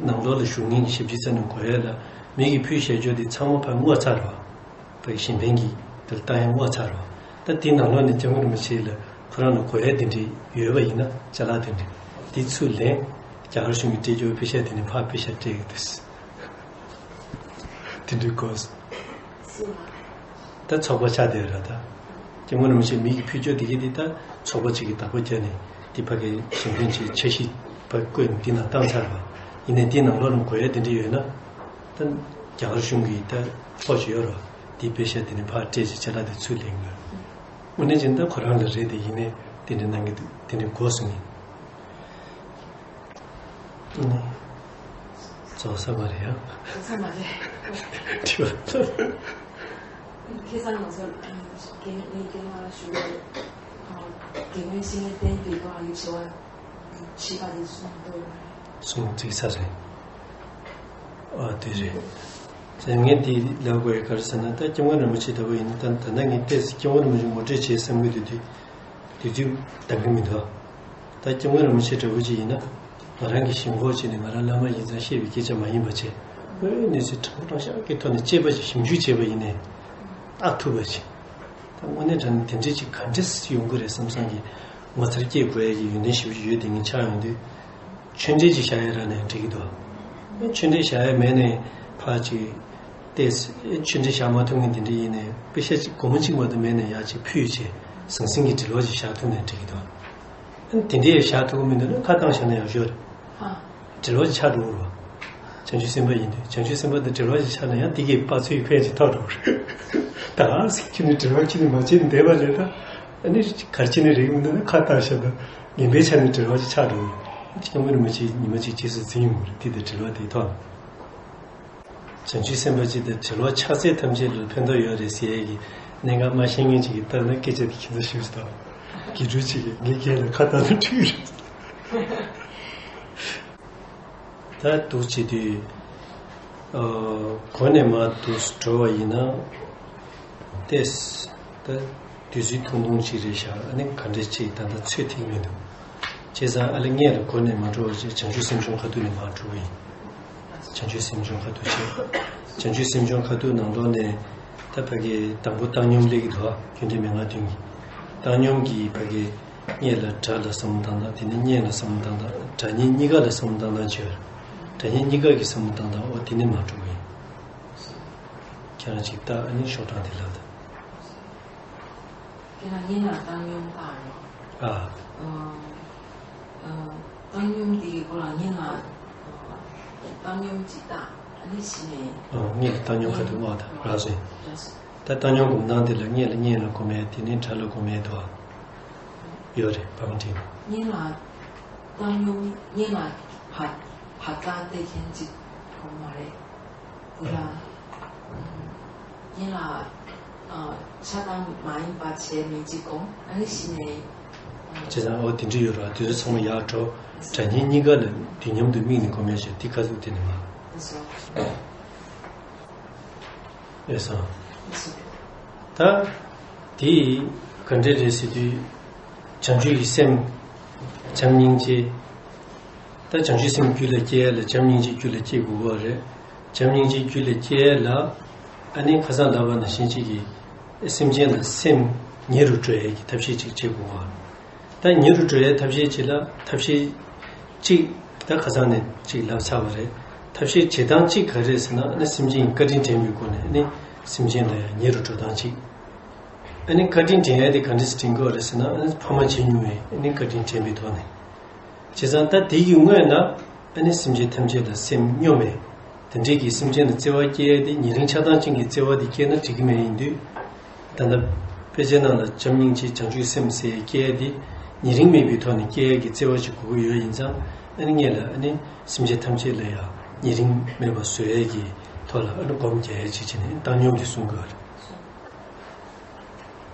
ནང་ལོགས་ལ་བཞུགས་མཁན་གྱི་ཞབས་ཕྱི་ཚོ་ནས་གོ་ཡ་ལ། མི་གིས་ཕུལ་བཞག་རྒྱུ་དེ་ཚང་མ་ཕར་བསྔོགས་ཚར་བ། བའི་གཞན་ཕན་གྱི་དེར་ལྟ་ཡང་བསྔོགས་ཚར་བ། ད་དེའི་ནང་ལོགས་ནས་སྐྱབས་མགོན་རིན་པོ་ཆེ་ལ་ཁོ་རང་ལ་གོ་ཡ་དེ་འདྲ་ཡོད་པ་ཡིན་ན་ཅ་ལག་དེ་འདྲ་དེ་ཚུར་ལེན། རྒྱ་གར་གཞུང་གི་སྤྲད་རྒྱུ་པེ་ཤ་དེ་ནས་ཕར་པེ་ཤ་སྤྲད་ཀྱི་འདུག་དེ་འདྲའི་སྐོར། ད་ཚོགས་པ་ཆགས་བསྡད་ཡོད་ར་ད། སྐྱབས་མགོན་རིན་པོ་ཆེ་མི་གིས་ཕུལ་རྒྱུ་དེ་གའི་དེ་ད་ཚོགས་པ་གཅིག་གིས་བདག་པོ་བརྒྱབ་ནས་དེ་ཕ་གའི་གཞན་ཕན་གྱི་འཆར་གཞི་ཕར་བཀོད་ནས་དེ་ནང་བཏང་ཚར་བ། ཡིན་ནའི་དེའི་ནང་ལོགས་ནས་གོ་ཡ་དེ་འདྲ་ཡོད་ན། ད་རྒྱ་གར་གཞུང་གི་ད་ཕྱོགས་ཅིག་ཡོད་ར། དེའི་པེ་ཤ་དེ་ནས་ཕར་སྤྲད་ཅིག་ཅ་ལག་དེ་ཚུར་ལེན་དགོས། དངོས་གནས་བྱས་ན་ད་ཁོ་རང་ལ་རེད་དེ་ཡིན་ནའི་དེ་འདྲ་གནང་གི་འདུག་དེ་འདྲ་དགོས་གསུངས་ཡིན། ཨ་ནི། རྫོགས་ས་མ་རེད་ཡ། རྫོགས་ས་མ་རེད། དྲི་བ། ཁ་སང་ང་ཚོ་རྒན་རྒན་ལགས་ལ་ཞུ་བའི་རྒན་མོའི་བཤེས་གཉེན་བསྟེན་དགོས་པ་ཡིན་ཞུ་བ། ཞེས་པ་དེ་གསུངས་འདུག་གསུངས་བརྩིགས་ས་རེད། ཨ་དེ་རེད། ཟེར་ངས་དེ་ལབ་དགོས་ཡ་ག་རེ་ཟེར་ན་ད་སྐྱབས་མགོན་རིན་པོ་ཆེ་ལྟ་བུ་ཡིན་ན་ད་ད་ལྟ་ངས་ཏོག་ཙམ་སྐྱབས་མགོན་རིན་པོ་ཆེ་ངོ་སྤྲོད་བྱེད་བསམ་གྱི་འདུག་དུས་དུས་ཚོད་འདང་གི་མི་འདུག་ད་སྐྱབས་མགོན་རིན་པོ་ཆེ་འདྲ་བོ་ཅིག་ཡིན་ན། ང་རང་གི་ཞེན་ཁོག་བྱས་ནས་ང་རང་བླ་མ་ཡིན་ཙང་བཤད་པའི་སྐད་ཆ་མ་ཡིན་པ་བྱས། ཨོའི་གནས་ཚུལ་དྲང་པོ་དྲང་བཞག་གི་ཐོག་ནས་དཔྱད་པ་ཅིག་ཞིབ་འཇུག་བྱས་པ་ཡིན་ནའི། བརྟག་ཐུབ་པ་ཅིག་ད་དངོས་གནས་དྲང་གནས་དེ་འདྲས་ཅིག་ག་འདྲས་ཡོང་གི་རེད་བསམ་བསམ་གྱི་ངོ་མཚར་སྐྱེ་དགོས་ཡ་གི་ཡོན་ཏན་ཞེ་པོ་ཅིག་ཡོད་དེ་ངས་ཆགས་ཡོང་དུས། ཆོས་འབྲེལ་ཅིག་བཞག་ཡ་རག་ན་ཡང་འགྲིག་གི་འདུག་ཨེ་ཆོས་འབྲེལ་བཞག་ཡ་མེད་ནའི་ཕར་ཅིག་ཏོག་ཙམ་ཨེ་ཆོས་འབྲེལ་བཞག་མ་ཐུབ་མཁན་དེ་འདྲ་ཡིན་ནའི་པེ་ཤ་ཅིག་སྒོར་མོ་གཅིག་མ་གཏོགས་མེད་ནའི་ཡར་ཅིག་ཕུལ་བྱས་ཟང་ཟིང་གི་འབྲེལ་བ་ཅིག་བཞག་ཐུབ་ན་ཡང་འགྲིག་གི་འདུག་ཨ་ནི་དེ་འདྲས་བཞག་ཐུབ་ཀྱི་མི་འདུག་ན་ཁ་བཏང་བཞག་ན་ཡག་ཤོས་རེད། ཧ། འབྲེལ་བ་ཆགས་འགྲོ་གི་རེད་བ། བྱང་ཆུབ་སེམས་དཔའ་ཡིན་དུས་བྱང་ཆུབ་སེམས་དཔའ་དང་འབྲེལ་བ་ཞིག་ཆགས་ན་ཡང་དེ་གའི་དཔག་ཚོད་ཕལ་ཆེར་ཐོགས་འགྲོ་གི་རེད། ད་ག་ཟིག་ཁྱོད་ནི་འབྲེལ་བ་ཁྱོད་ནི་མ་བྱེད་ནི་བསྡད་པ་ལས་ད། ཨ་ནི་གར་ཁྱོད་ནི་རིག་མི་འདུག་ན་ཁ་བཏང་བཞག་ན་ངན་པའི་ཆ་ནས་འབྲེལ་བ་ཞིག་ཆགས་འགྲོ་གི་རེད། སྐྱབས་མགོན་རིན་པོ་ཆེ་ཉི་མ་གཅིག་རྗེས་སུ་འཛིན་ཡོང་གི་རེད་དེ་དང་འབྲེལ་བ་དེའི་ཐོག་ནས། བྱང་ཆུབ་སེམས་དཔའ་སྤྱི་དང་བྲལ་བ་ཕྱག་འཚལ་ཐམས་ཅད་ལ་ཕན་ཐོགས་ཡོད་རེད་ཟེར་ཡས་ཀྱི་གནད་འགག་མ་ཤེས་མཁན་ཅིག་གིས་ལྟར་ན་སྐད་ཆ་དེ་ཁྱད་མཚར་ཞིག་རེད་དམ། དགེ་ཕྲུག་ཅིག་གིས་ངའི་སྐད་ལ་ཁ་བཏང་ན་འགྲིག་གི་རེད། ད་འདུག་བྱེད་དུས། ཨ། གོ་ནས་མར་འདུག་འགྲོ་བ་ཡིན་ན། ཏེས། ད། དུས་ཚོད་ཐུང་ཐུང་ཅིག་རེད་ཤག་ཨ་ནི་ག་འདྲས་ཅིག་ད་ལྟ་ཚོད་ཐིག་མི་འདུག་བྱས་ཙང་ཨ་ལེ་སྔོན་ལ་གོ་ནས་མ་འགྲོ་བ་ཅིག་བྱང་ཆུབ་སེམས་སྦྱོང་ཁ་ཐུག་ནས་མར་འགྲོ་གི་ཡིན། བྱང་ཆུབ་སེམས་སྦྱོང་ཁ་ཐུག་བྱས། བྱང་ཆུབ་སེམས་སྦྱོང་ཁ་ཐུག་ནང་ལོགས་ནས་ད་ཕ་གི་དང་པོ་བཏང་སྙོམས་སླེབས་ཀྱི་འདུག་རྒྱུ་འབྲས་མན་ངག་བདུན་གྱི། བཏང་སྙོམས་ཀྱི་ཕ་གི་སྔོན་ལ་སྒྲ་ལ་བསམ་བློ་བཏང་སྟངས། དེ་ནས་སྔོན་ལ་བསམ་བློ་བཏང་སྟངས། སྒྲ་སྙན་གཉིས་ཀ་ལ་བསམ་བློ་བཏང་སྟངས་བྱས། སྒྲ་སྙན་གཉིས་ཀ་གི་བསམ་བློ་བཏང་སྟངས་འོ་དེ་ནས་མར་འགྲོ་གི་ཡིན། ཁྱེད་རང་ཅིག་ལྟ་ཨ་ནི་ཤོག་གྲངས་དེ་ལབ་དང་། དེ་ལ་སྔོན་ལ་བཏང་སྙོམས་བཏང་རོགས། ཨ། ཨ། ཨ། བཏང་སྙོམས་དེ་གི་སྐོར་ལ་སྔོན་ལ་བཏང་སྙོམས་ཅིག་བཏང་། ཨ་ནི་གཞི་ནས། ཨ། སྔོན་ལ་བཏང་སྙོམས་ཁ་ཐུག་སྔོག་དང་རགས་ཟིན། རགས་ཟིན། ད་བཏང་སྙོམས་སྒོམ་སྟངས་དེ་ལ་སྔོན་ལ་སྔོན་ལ་སྒོམ་ཡས་དེ་ནས་དྲག་ལ་སྒོམ་ཡས་དོ། ཡོད་རེད། བར་མ་འགྲིམ། སྔོན་ལ་བཏང་སྙོམས། སྔོན་ལ་བར་བར་ཐག་བལྟས་མཁན་ཅིག་སྒོམ་མ་རེད། དེ་ལ་སྔོན་ལ་ཨ་ཆགས་སྡང་མ་ཡིན་པ་བྱས་མིན་ཅིག་སྒོམ། ཨ་ནི་གཞི་ནས། བྱས་ཙང་འོ་དེ་འདྲ་ཡོད་རེད་བ། དེ་ཚོ་ཚང་མ་ཡར་འགྲོ། དྲག་གཉེན་གཉིས་ཀ་ལ་དུས་མཉམ་དུ་དམིགས་ནས་སྒོམ་ཡས་བྱས། དེ་ཁ་ཐུག་དེ་ནས་མ། ལགས་སོ། ལགས་སོ། ད་དེ་ག་འདྲ་རེད་ཟེར་དུས། བྱང་ཆུབ་ཀྱི་སེམས། བྱམས་སྙིང་རྗེ། ད་བྱང་ཆུབ་སེམས་རྒྱུད་ལ་སྐྱེ་ཡས་ལ་བྱམས་སྙིང་རྗེ་རྒྱུད་ལ་སྐྱེ་དགོས་པ་རེད། བྱམས་སྙིང་རྗེ་རྒྱུད་ལ་སྐྱེ་ཡས་ལ། ཨ་ནི་ཁ་སང་ལབ་པ་ནང་བཞིན་གཅིག་གིས་སེམས་ཅན་ལ་སེམས་ཉེ་རུ་འགྲོ་ཡས་ཀྱི་ཐབས་ཤེས་ཅིག་བྱེད་དགོས་པ། ད་ཉེ་རུ་འགྲོ་ཡའི་ཐབས་ཤེས་ཅིག་ལ་ཐབས་ཤེས་གཅིག་ད་ཁ་སང་ནས་གཅིག་ལབ་ཚར་བ་རེད། ཐབས་ཤེས་བྱེད་སྟངས་གཅིག་ག་རེ་རེད་ཟེར་ན། ཨ་ནི་སེམས་ཅན་གྱི་བཀའ་དྲིན་དྲན་པའི་སྒོ་ནས། ཨ་ནི་སེམས་ཅན་ལ་ཡང་ཉེ་རུ་འགྲོ་སྟངས་གཅིག་ཨ་ནི་བཀའ་དྲིན་དྲན་ཡ་དེ་ག་འདྲ་སེ་དྲན་གྱི་ཡོད་རེད་ཟེར་ན། ཨ་ནི་ཕ་མ་བྱེད་མྱོང་བའི། ཨ་ནི་བཀའ་དྲིན་དྲན་པའི་ཐོག་ནས། བྱས་ཙང་ད་དེ་གི་སྔོན་ལ་ཨ་ནི་སེམས་ཅན་ཐམས་ཅད་ལ་སེམས་སྙོམས་པའི། དེ་འདྲའི་གི་སེམས་ཅན་ལ་བརྩེ་བ་སྐྱེ་ཡ་དེ། ཉེ་རིང་ཆགས་སྡང་ཅན་གྱི་བརྩེ་བ་དེ་སྐྱེས་ན་འགྲིག་གི་མེད། ཡིན་དུས་ད་ལྟ་དཔེ་ཆའི་ནང་ལ་བྱམས་སྙིང་རྗེ་བྱང་ཆུབ་སེམས་ཟེར་ཡ་སྐྱེ་ཡ་དེ། ཉེ་རིང་མེད་པའི་ཐོག་ནས་སྐྱེ་ཡ་གི་བརྩེ་བ་ཞིག་དགོས་ཀྱི་ཡོད། ཡིན་ཙང་ཨ་ནི་སྔོན་ལ་ཨ་ནི་སེམས་ཅན་ཐམས་ཅད་ལ་ཡང་ཉེ་རིང་མེད་པ་བཟོ་ཡ་གི་ཐོག་ལ་ཨ་ནི་སྒོམ་རྒྱག་ཡ་ཅིག་བྱས་ནས་བཏང་སྙོམས་ཀྱི་གསུང་གི་ཡོད་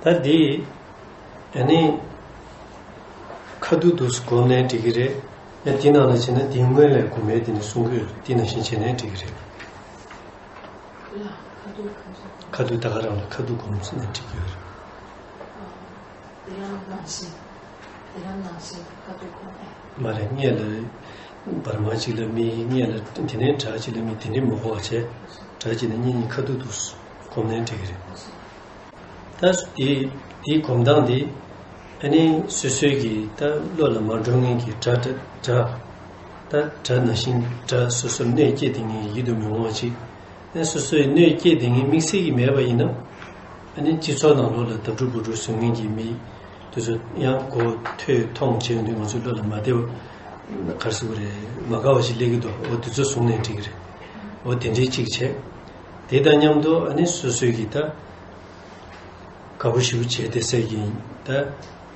རེད། ད་འདི་ཨ་ནི་ཁ་ཐུག་ཏུ་སྒོམ་ནའི་འགྲིག་གི་རེད། ཡང་དེ་ནང་ལ་བྱས་ན་དེའི་སྔོན་ལ་སྒོམ་ཡས་དེ་ནས་གསུང་གི་ཡོད་རེད། དེ་ནང་བཞིན་བྱས་ནའི་འགྲིག་གི་རེད། ཁ་ཐུག་ད་ག་རང་ལ་ཁ་ཐུག་སྒོམ་ནའི་འགྲིག་གི་ཡོད་རེད། དེ་རང་ནང་བཞིན། དེ་རང་ནང་བཞིན་ཁ་ཐུག་སྒོམ་ནའི། མ་རེད། སྔོན་ལ་བར་མ་གཅིག་ལ་དམིགས། སྔོན་ལ་དེ་ནས་དྲག་གཅིག་ལ་དམིགས། དེ་འདྲའི་མ་དགོས་པ་བྱས། དྲག་གཅིག་ལ་གཉིས་གཉིས་ཁ་ཐུག་ཏུ་སྒོམ་ནའི་འགྲིག་གི་རེད། ད་དེ་དེའི་སྒོམ་སྟངས་དེ་ཨ་ནི་སོ་སོའི་གི་ད་བློ་ལ་མ་འགྲོ་མཁན་གྱི་དགྲ། དགྲ། དགྲ་ད་དགྲ་ནང་བཞིན་དགྲ་སོ་སོར་གནོད་སྐྱེལ་བསྡད་མཁན་གྱི་ཡིད་དུ་མི་འོང་བ་ཅིག་ཨ་ནི་སོ་སོའི་གནོད་སྐྱེལ་བསྡད་མཁན་དམིགས་བསལ་གྱི་མེད་པ་ཡིན་ན། ཨ་ནི་སྤྱི་ཚོགས་ནང་ལོགས་ལ་ལྡབ་འགྲོ་སྒུག་འགྲོ་བཟོ་མཁན་གྱི་མི་དེ་ཚོ་ཡང་གོ་ཐོས་མཐོང་བྱས་ཡོང་དུས་ང་ཚོའི་བློ་ལ་མ་བདེ་བ། ག་རེ་ཟེར་དགོས་རེད། མ་དགའ་བ་ཞིག་སླེབས་ཀྱི་འདུག་འོ་དེ་ཚོ་བཟུང་ནའི་འགྲིག་གི་རེད། འོ་དེ་འདྲའི་གཅིག་བྱས། དེ་དང་མཉམ་དུ་ཨ་ནི་སོ་སོའི་གི་ད་དགའ་པོ་ཞེ་པོ་བྱས་བསྡད་སའི་གི་ད་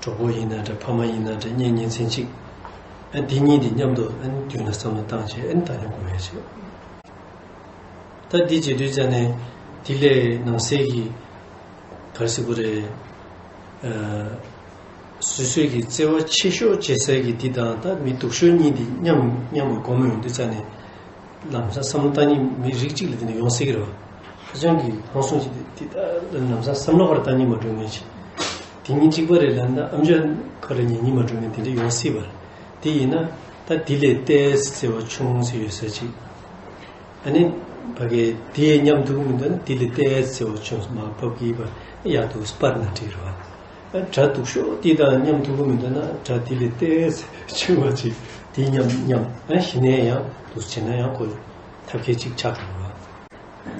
གྲོགས་པོ་ཡིན་ན་འདྲ། ཕ་མ་ཡིན་ན་འདྲ། གཉེན་ཉེ་ཚན་གཅིག་ཨ་འདི་གཉིས་དེ་མཉམ་དུ་ཨ་ནི་མདུན་ལ་བསམ་བློ་བཏང་བྱས། ཨ་ནི་བཏང་སྙོམས་སྒོམ་ཡས་བྱས། ད་འདི་བྱེད་དུས་ཙ་ནས་འདི་ལས་ནང་གསེས་ཀྱི་ག་རེ་ཟེར་དགོས་རེད། ཨ། སོ་སོའི་གི་བརྩེ་བ་ཆེ་ཤོས་བྱེད་སའི་གི་འདི་དང་ད་མི་སྡུག་ཤོས་གཉིས་འདི་མཉམ་མཉམ་དུ་སྒོམ་ཡོང་དུས་ཙ་ནས་ལམ་སང་བསམ་བློ་བཏང་སྙིང་མི་རིགས་གཅིག་ལ་དེ་འདྲ་ཡོང་སྲིད་ཀྱི་རེད་བ། ཧ་ཅང་གི་ཧང་སང་ཅིག་དེ་ད་ལམ་སང་བསམ་བློ་ག་རེ་བཏང་སྙིང་མ་འདོད་མཁན་ཅིག་དེ་གཉིས་གཅིག་པ་རེད་ལབ་ན་ཨམ་ཅོག་ག་རེ་ཉན་སྙིང་མ་འདོད་མཁན་དེ་འདྲ་ཡོང་སྲིད་པ་རེད། དེ་ཡིན་ན་ད་དེ་ལས་ཏོག་ཙམ་བརྩེ་བ་ཆུང་ཙམ་ཡོད་ས་ཅིག་ཨ་ནི་ཕ་གི་དེ་མཉམ་དུ་མི་འདུག་ན་དེ་ལས་ཏོག་ཙམ་བརྩེ་བ་ཆུང་ཙམ་མར་ཕབ་ཀྱི་ཡོད་པ། ཡག་འདུག་སྤར་ན་འགྲིག་རེད་བ། ཨ་དགྲ་སྡུག་ཤོས་དེ་དང་མཉམ་དུ་མི་འདུག་ན་དགྲ་དེ་ལས་ཏོག་ཙམ་ཆུང་བ་ཅིག་དེ་མཉམ་མཉམ་ཨ་གཞི་ནས་ཡང་འདུག་བྱས་ན་ཡང་ཁོ་ཐབས་མཁས་ཅིག་ཆགས་འགྲོ་བ།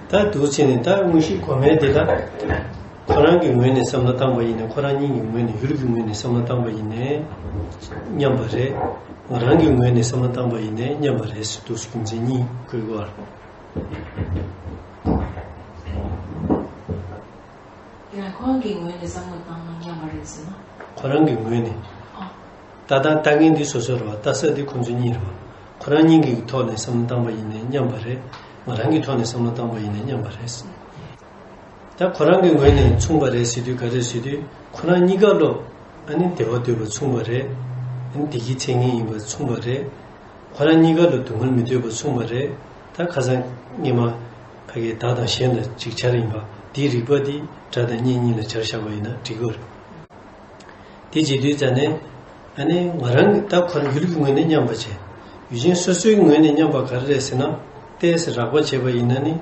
ད་འདུག་བྱས་ནས་ད་དངོས་གཞི་སྒོམ་ཡས་དེ་ལ་ཁོ་རང་གི་ངོས་ནས་བསམ་བློ་བཏང་པ་ཡིན་ནའི། ཁོ་རང་གཉིས་ཀྱི་ངོས་ནས་ཡུལ་གྱི་ངོས་ནས་བསམ་བློ་བཏང་པ་ཡིན་ནའི་མཉམ་པ་རེད། ང་རང་གི་ངོས་ནས་བསམ་བློ་བཏང་པ་ཡིན་ནའི་མཉམ་པ་རེད་ཟེར། འདུག་སེ་རྒྱུ་མཚན་གཉིས་བཀོད་དགོས་པ་རེད། ཡང་ཁོང་གི་ངོས་ནས་བསམ་བློ་བཏང་ན་མཉམ་པ་རེད་ཟེར་ན། ཁོ་རང་གི་ངོས་ནས། ཨ། ལྟ་སྟངས་ལྟ་མཁན་འདི་སོ་སོ་རེད་བ། ལྟ་ས་འདི་ཁོང་ཚོ་གཉིས་རེད་བ། ཁོ་རང་གཉིས་ཀྱི་ཐོག་ནས་བསམ་བློ་བཏང་པ་ཡིན་ནའི་མཉམ་པ་རེད། ང་རང་གི་ཐོག་ནས་བསམ་བློ་བཏང་པ་ཡིན་ནའི་མཉམ་པ་རེད། ད་ཁོ་རང་གི་ངོས་ནས་མཚུངས་པ་རེད་ཟེར་དུས་ག་རེ་ཟེར་དུས། ཁོ་རང་གཉིས་ཀ་ལོ་ཨ་ནི་བདེ་བ་འདོད་པ་མཚུངས་པ་རེད། ཨ་ནི་བདེ་སྐྱིད་འཚོལ་མཁན་ཡིན་པ་མཚུངས་པ་རེད། ཁོ་རང་གཉིས་ཀ་ལ་སྡུག་བསྔལ་མི་འདོད་པ་མཚུངས་པ་རེད། ད་ཁ་སང་སྔོན་མ་ཕ་གིའི་བདག་དང་གཞན་ལ་ཅིག་སྦྱར་ཡིན་པ། དེའི་རིགས་པ་འདི་དགྲ་དང་གཉེན་གཉིས་ལ་སྦྱར་བཞག་པ་ཡིན་ན་འགྲིག་གི་རེད། དེ་བྱེད་དུས་ཙ་ནས་ཨ་ནི་ང་རང་གི་ད་ཁོ་རང་ཡུལ་གྱི་ངོས་ནས་མཉམ་པ་བྱས། ཡུལ་ཅན་སོ་སོའི་ངོས་ནས་མཉམ་པ་ག་རེ་རེད་ཟེར་ན། ཏོག་ཙམ་རགས་པ་བྱས་པ་ཡིན་ན་ནི།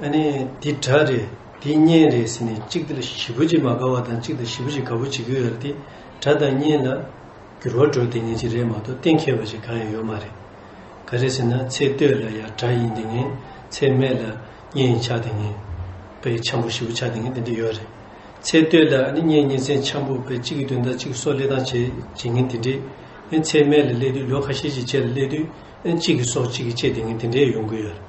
ཨ་ནི་འདི་དགྲ་རེད། འདི་གཉེན་རེད་ཟེར་ནས་གཅིག་དེ་ལ་ཞེ་པོ་ཅིག་མ་དགའ་བ་དང་། གཅིག་དེ་ཞེ་པོ་ཅིག་དགའ་པོ་བྱེད་ཀྱི་ཡོད་རེད་དེ། དགྲ་དང་གཉེན་ལ་འགྱུར་བ་འགྲོ་བསྡད་མཁན་ཅིག་རེད་མ་གཏོགས་གཏན་འཁེལ་བ་ཞིག་གང་ཡང་ཡོད་མ་རེད། ག་རེ་ཟེར་ན། ཚེ་སྟོད་ལ་ཡང་དགྲ་ཡིན་བསྡད་མཁན། ཚེ་སྨད་ལ་གཉེན་ཆགས་བསྡད་མཁན། དཔེ་འཆམ་པོ་ཞེ་པོ་ཆགས་བསྡད་མཁན་དེ་འདྲ་ཡོད་རེད། ཚེ་སྟོད་ལ་ཨ་ནི་གཉེན་ཉེ་ཚན་འཆམ་པོ། དཔེ་གཅིག་གི་དོན་དག་གཅིག་གི་སྲོག་བློས་བཏང་བྱེད་བྱེད་མཁན་དེ་འདྲས། ཨ་ནི་ཚེ་སྨད་ལ་སླེབས་དུས། ལོ་ཁ་ཤས་ཤིག་རྗེས་ལ་སླེབས་དུས། ཨ་ནི་གཅིག་གི་སྲོག་གཅིག་གིས་བཅད་བསྡད་མཁན་དེ་འདྲས་ཡོང་གི་ཡོད་རེད།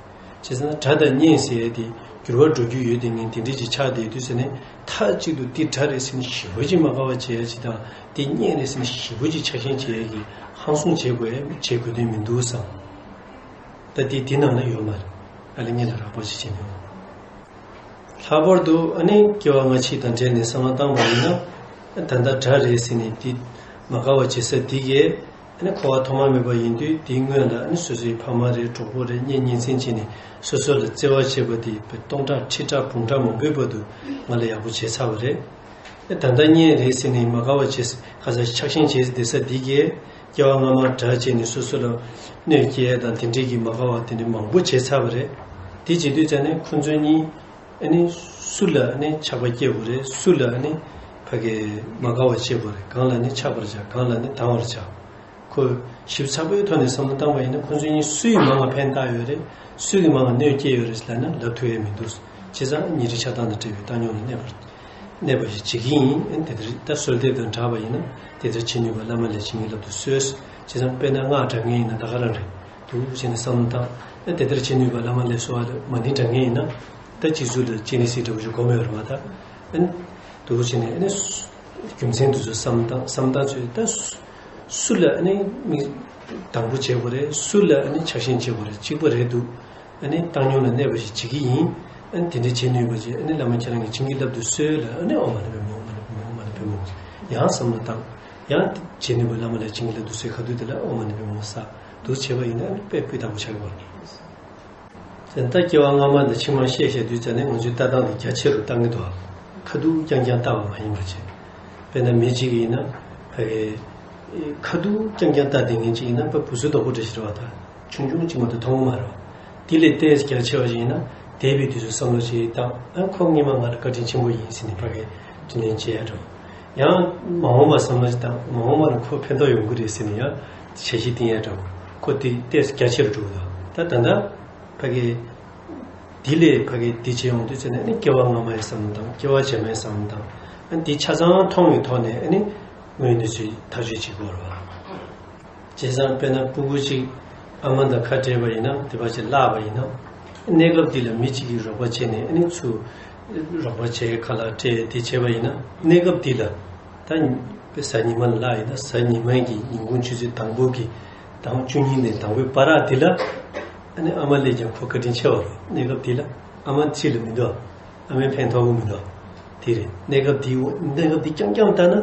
བྱས་ཙང་དགྲ་དང་གཉེན་ཟེར་ཡས་དེ་འགྱུར་བ་འགྲོ་རྒྱུ་ཡོད་དེ་ངས་དེ་འདྲས་ཅིག་ཆགས་བསྡད་དུས་ཟེར་ནས། མཐའ་གཅིག་ཏུ་འདི་དགྲ་རེད་ཟེར་ནས་ཞེ་པོ་ཅིག་མ་དགའ་བ་བྱེད་ཡ་ཅིག་དང་། འདི་གཉེན་རེད་ཟེར་ནས་ཞེ་པོ་ཅིག་ཆགས་ཞེན་བྱེད་ཡ་གི་ཧང་སང་བྱེད་དགོས་ཡ་བྱེད་དགོས་དོན་མི་འདུག་བསམ། ད་འདི་འདི་ནང་ན་ཡོད་མ་རེད། ཨ་ལས་ངས་ལ་རག་པ་ཅིག་བྱེད་མྱོང་། ལྷག་པར་དུ་ཨ་ནི་སྐྱེ་བ་སྔ་ཕྱི་དང་འབྲེལ་ནས་བསམ་བློ་བཏང་བ་ཡིན་ན། ད་ལྟ་དགྲ་རེད་ཟེར་ནས་འདི་མ་དགའ་བ་བྱེད་ས་འདི་གས། ཨ་ནི་འཁོར་བ་ཐོག་མ་མེད་པ་ཡིན་དུས་དེའི་སྔོན་ལ་ཨ་ནི་སོ་སོའི་ཕ་མ་རེད། གྲོགས་པོ་རེད། གཉེན་ཉེ་ཚན་བྱས་ནས་སོ་སོ་ལ་བརྩེ་བ་བྱེད་པ་དེ་སྟོང་ཕྲག་ཁྲི་ཕྲག་འབུམ་ཕྲག་མང་པོའི་བར་དུ་ང་ལ་ཡག་པོ་བྱས་ཚར་བ་རེད། ཨ་ད་ལྟ་གཉེན་རེད་ཟེར་ནས་མ་དགའ་བ་བྱས། ཁ་སང་ཆགས་ཞེན་བྱས་བསྡད་ས་འདི་གས། སྐྱེ་བ་སྔ་མ་དགྲ་བྱས་ནས་སོ་སོ་ལ་གནོད་སྐྱེལ་ཡ་དང་དེ་འདྲས་ཀྱི་མ་དགའ་བ་དེ་འདྲས་མང་པོ་བྱས་ཚར་བ་རེད། དེ་བྱེད་དུས་ཙང་ནས་ཁོ་ཚོ་གཉིས་ཨ་ནི་སུ་ལ་ཨ་ནི་ཆགས་པ་སྐྱེ་དགོས་རེད། སུ་ལ་ཨ་ནི་ཕ་གི་མ་དགའ་བ་བྱེད་དགོས་རེད། གང་ལ་ནི་ཆགས་པར་བྱ། གང་ལ་ནི་སྡང་བར་བྱ། ཁོ་ཞིབ་ཚགས་པོའི་ཐོག་ནས་བསམ་བློ་བཏང་བ་ཡིན་ན། ཁོ་ཚོ་གཉིས་སུ་ཡིས་མང་བ་ཕན་བཏགས་ཡོད་རེད། སུ་གིས་མང་བ་གནོད་སྐྱེལ་ཡོད་རེད་ལབ་ན་ལབ་ཐུབ་ཡ་མི་འདུག་བྱས་ཙང་ཉེ་རིང་ཆགས་སྡང་དང་བྲལ་བའི་བཏང་སྙོམས་ལ་གནས་པར། གནས་པ་ཞིག་བྱེད་ཀྱི་ཡིན། ཨ་ནི་དེ་ལྟར་ད་གསོལ་འདེབས་དང་སྦྲགས་པ་ཡིན་ན། དེ་ལྟར་བྱེད་ནུས་པ་བླ་མ་ལས་བྱིན་གྱིས་བརླབ་ཏུ་གསོལ། བྱས་ཙང་དཔེར་ན་སྔགས་བགྲང་མཁན་ཡིན་ན་ད་ག་རང་རེད། འདུག་བྱས་ནས་བསམ་བློ་བཏང་། ཨ་ནི་དེ་ལྟར་བྱེད་ནུས་པ་བླ་མ་ལས་གསོལ་བ་མ་ཎི་བགྲང་མཁན་ཡིན་ན། ད་སྤྱི་གཙུག་ལ་སྤྱན་རས་གཟིགས་འདྲ་བོ་ཞིག་སྒོམ་ཡོད་རེད་པ། ད་ཨ་ནི་འདུག་བྱས་ནས་ཨ་ནི་རྒྱུ་མཚན་དེ་ཚོ་བསམ་བཏང་། བསམ་བཏང་ཚོས་ད་སུ་ལ་ཨ་ནི་མི་སྡང་པོ་བྱེད་དགོས་རེད། སུ་ལ་ཨ་ནི་ཆགས་ཞེན་བྱེད་དགོས་རེད། གཅིག་པ་རེད་འདུག་ཨ་ནི་བཏང་སྙོམས་ལ་གནས་པ་ཞིག་བྱེད་ཀྱི་ཡིན། ཨ་ནི་དེ་འདྲ་བྱེད་ནུས་པ་ཅིག་ཨ་ནི་བླ་མ་ཁྱེད་རང་གིས་བྱིན་གྱིས་བརླབ་ཏུ་གསོལ་ལ། ཨ་ནི་ཨོཾ་མ་ཎི་པདྨེ་ཧཱུྃ། ཨོཾ་མ་ཎི་པདྨེ་ཧཱུྃ། ཨོཾ་མ་ཎི་པདྨེ་ཧཱུྃ། ཡང་བསམ་བློ་བཏང་། ཡང་བྱེད་ནུས་པ་བླ་མ་ལས་བྱིན་གྱིས་བརླབ་ཏུ་གསོལ། ཁ་ཐུག་དེ་ལ་ཨོཾ་མ་ཎི་པདྨེ་ཧཱུྃ་ཟེར། འདུག་བྱས་པ་ཡིན་ན་ཨ་ནི་དཔེ་སྤུས་དག་པོ་ཆགས་ཀྱི་ཡོད་རེད། ད་སྐྱེ་བ་སྔ་མ་དང་ཕྱི་མ་བཤད་བཤད་དུས་ཙང་ནས་ང་ཚོའི་ལྟ་སྟངས་དེ་རྒྱ་ཆེ་རུ་བཏང་གི་འདུག་ཁ་ཐུག་རྐྱང་རྐྱང་ལྟ་བ་མ་ཡིན་པ་བྱས། དཔེར་ན་མི་གཅིག་ཡིན་ན་ཕ་གི་ཁ་ཐུག་རྐྱང་རྐྱང་ལྟ་བསྡད་མཁན་གཅིག་ཡིན་ན་ཕ་བུ་གསོ་དོག་པོ་འདྲ་ཞིག་རེད་པ། ད་ཆུང་ཆུང་གཅིག་མ་གཏོགས་མཐོང་གི་མ་རེད་པ། དེ་ལས་ཏོག་ཙམ་རྒྱ་ཆེ་བ་ཞིག་ཡིན་ན་དེ་བས་དུས་སུ་བསམ་བློ་ཞིག་བཏང་། ཨ་ཁོ་སྔོན་མ་ང་ལ་བཀའ་དྲིན་ཆེན་པོ་ཡིན་ཟེར་ནས་ཕ་གི་དྲིན་ལན་འཇལ་ཡ་འགྲོ། ཡང་མ་འོངས་པ་བསམ་བློ་ཞིག་བཏང་། མ་འོངས་པ་ལ་ཁོ་ཕན་ཐོགས་ཡོང་གི་རེད་ཟེར་ནས་ཡང་འཆར་གཞི་བཏིང་ཡ་འདྲ་བོ། ཁོ་དེ་ཏོག་ཙམ་རྒྱ་ཆེ་རུ་འགྲོ་གི་འདུག་ད་ད་ལྟ་ཕ་གི་དེ་ལས་ཕ་གི་དེ་བྱེད་ཡོང་དུས་ཙམ་ནས་ནི་སྐྱེ་བ་སྔ་མའི་བསམ་བློ་དང་སྐྱེ་བ་རྗེས་མའི་བསམ་བློ་དང་། ཨ་དེ་ཆ་ཚང་མཐོང་བའི་ཐོག་ནས་ཨ་ནི་དངོས་གནས་ཚུལ་ཐག་གཅོད་བྱེད་དགོས་རེད་པ། བྱས་ཙང་དཔེར་ན་སྤུ་གུ་གཅིག་ཨ་མ་དང་ཁ་བྲལ་བ་ཡིན་ན། དེ་བ་ཅིག་བརླག་པ་ཡིན་ན། གནས་སྐབས་འདི་ལ་མི་གཅིག་གིས་རོགས་པ་བྱས་ནས་ཨ་ནི་ཚུར་རོགས་པ་བྱས་ཁ་ལག་སྤྲད་དེ་བྱས་པ་ཡིན་ན། གནས་སྐབས་འདི་ལ་ད་གཟའ་ཉི་མ་ལ་བརླག་ཡིན་ན་གཟའ་ཉི་མ་གི་ཉིན་གུང་ཆུ་ཚོད་དང་པོ་གི་དང་བཅུ་གཉིས་ནས་དང་པོའི་བར་དེ་ལ་ཨ་ནི་ཨ་མ་ལས་ཀྱང་ཁོ་བཀའ་དྲིན་ཆེ་བ་རེད། གནས་སྐབས་འདི་ལ་ཨ་མ་ཕྱི་ལ་མི་འདུག་ཨ་མའི་ཕན་ཐོགས་ཀྱི་མི་འདུག་དེ་རེད། གནས་སྐབས་འདི་གནས་སྐབས་འདི་རྐྱང་རྐྱང་ལྟ་ན་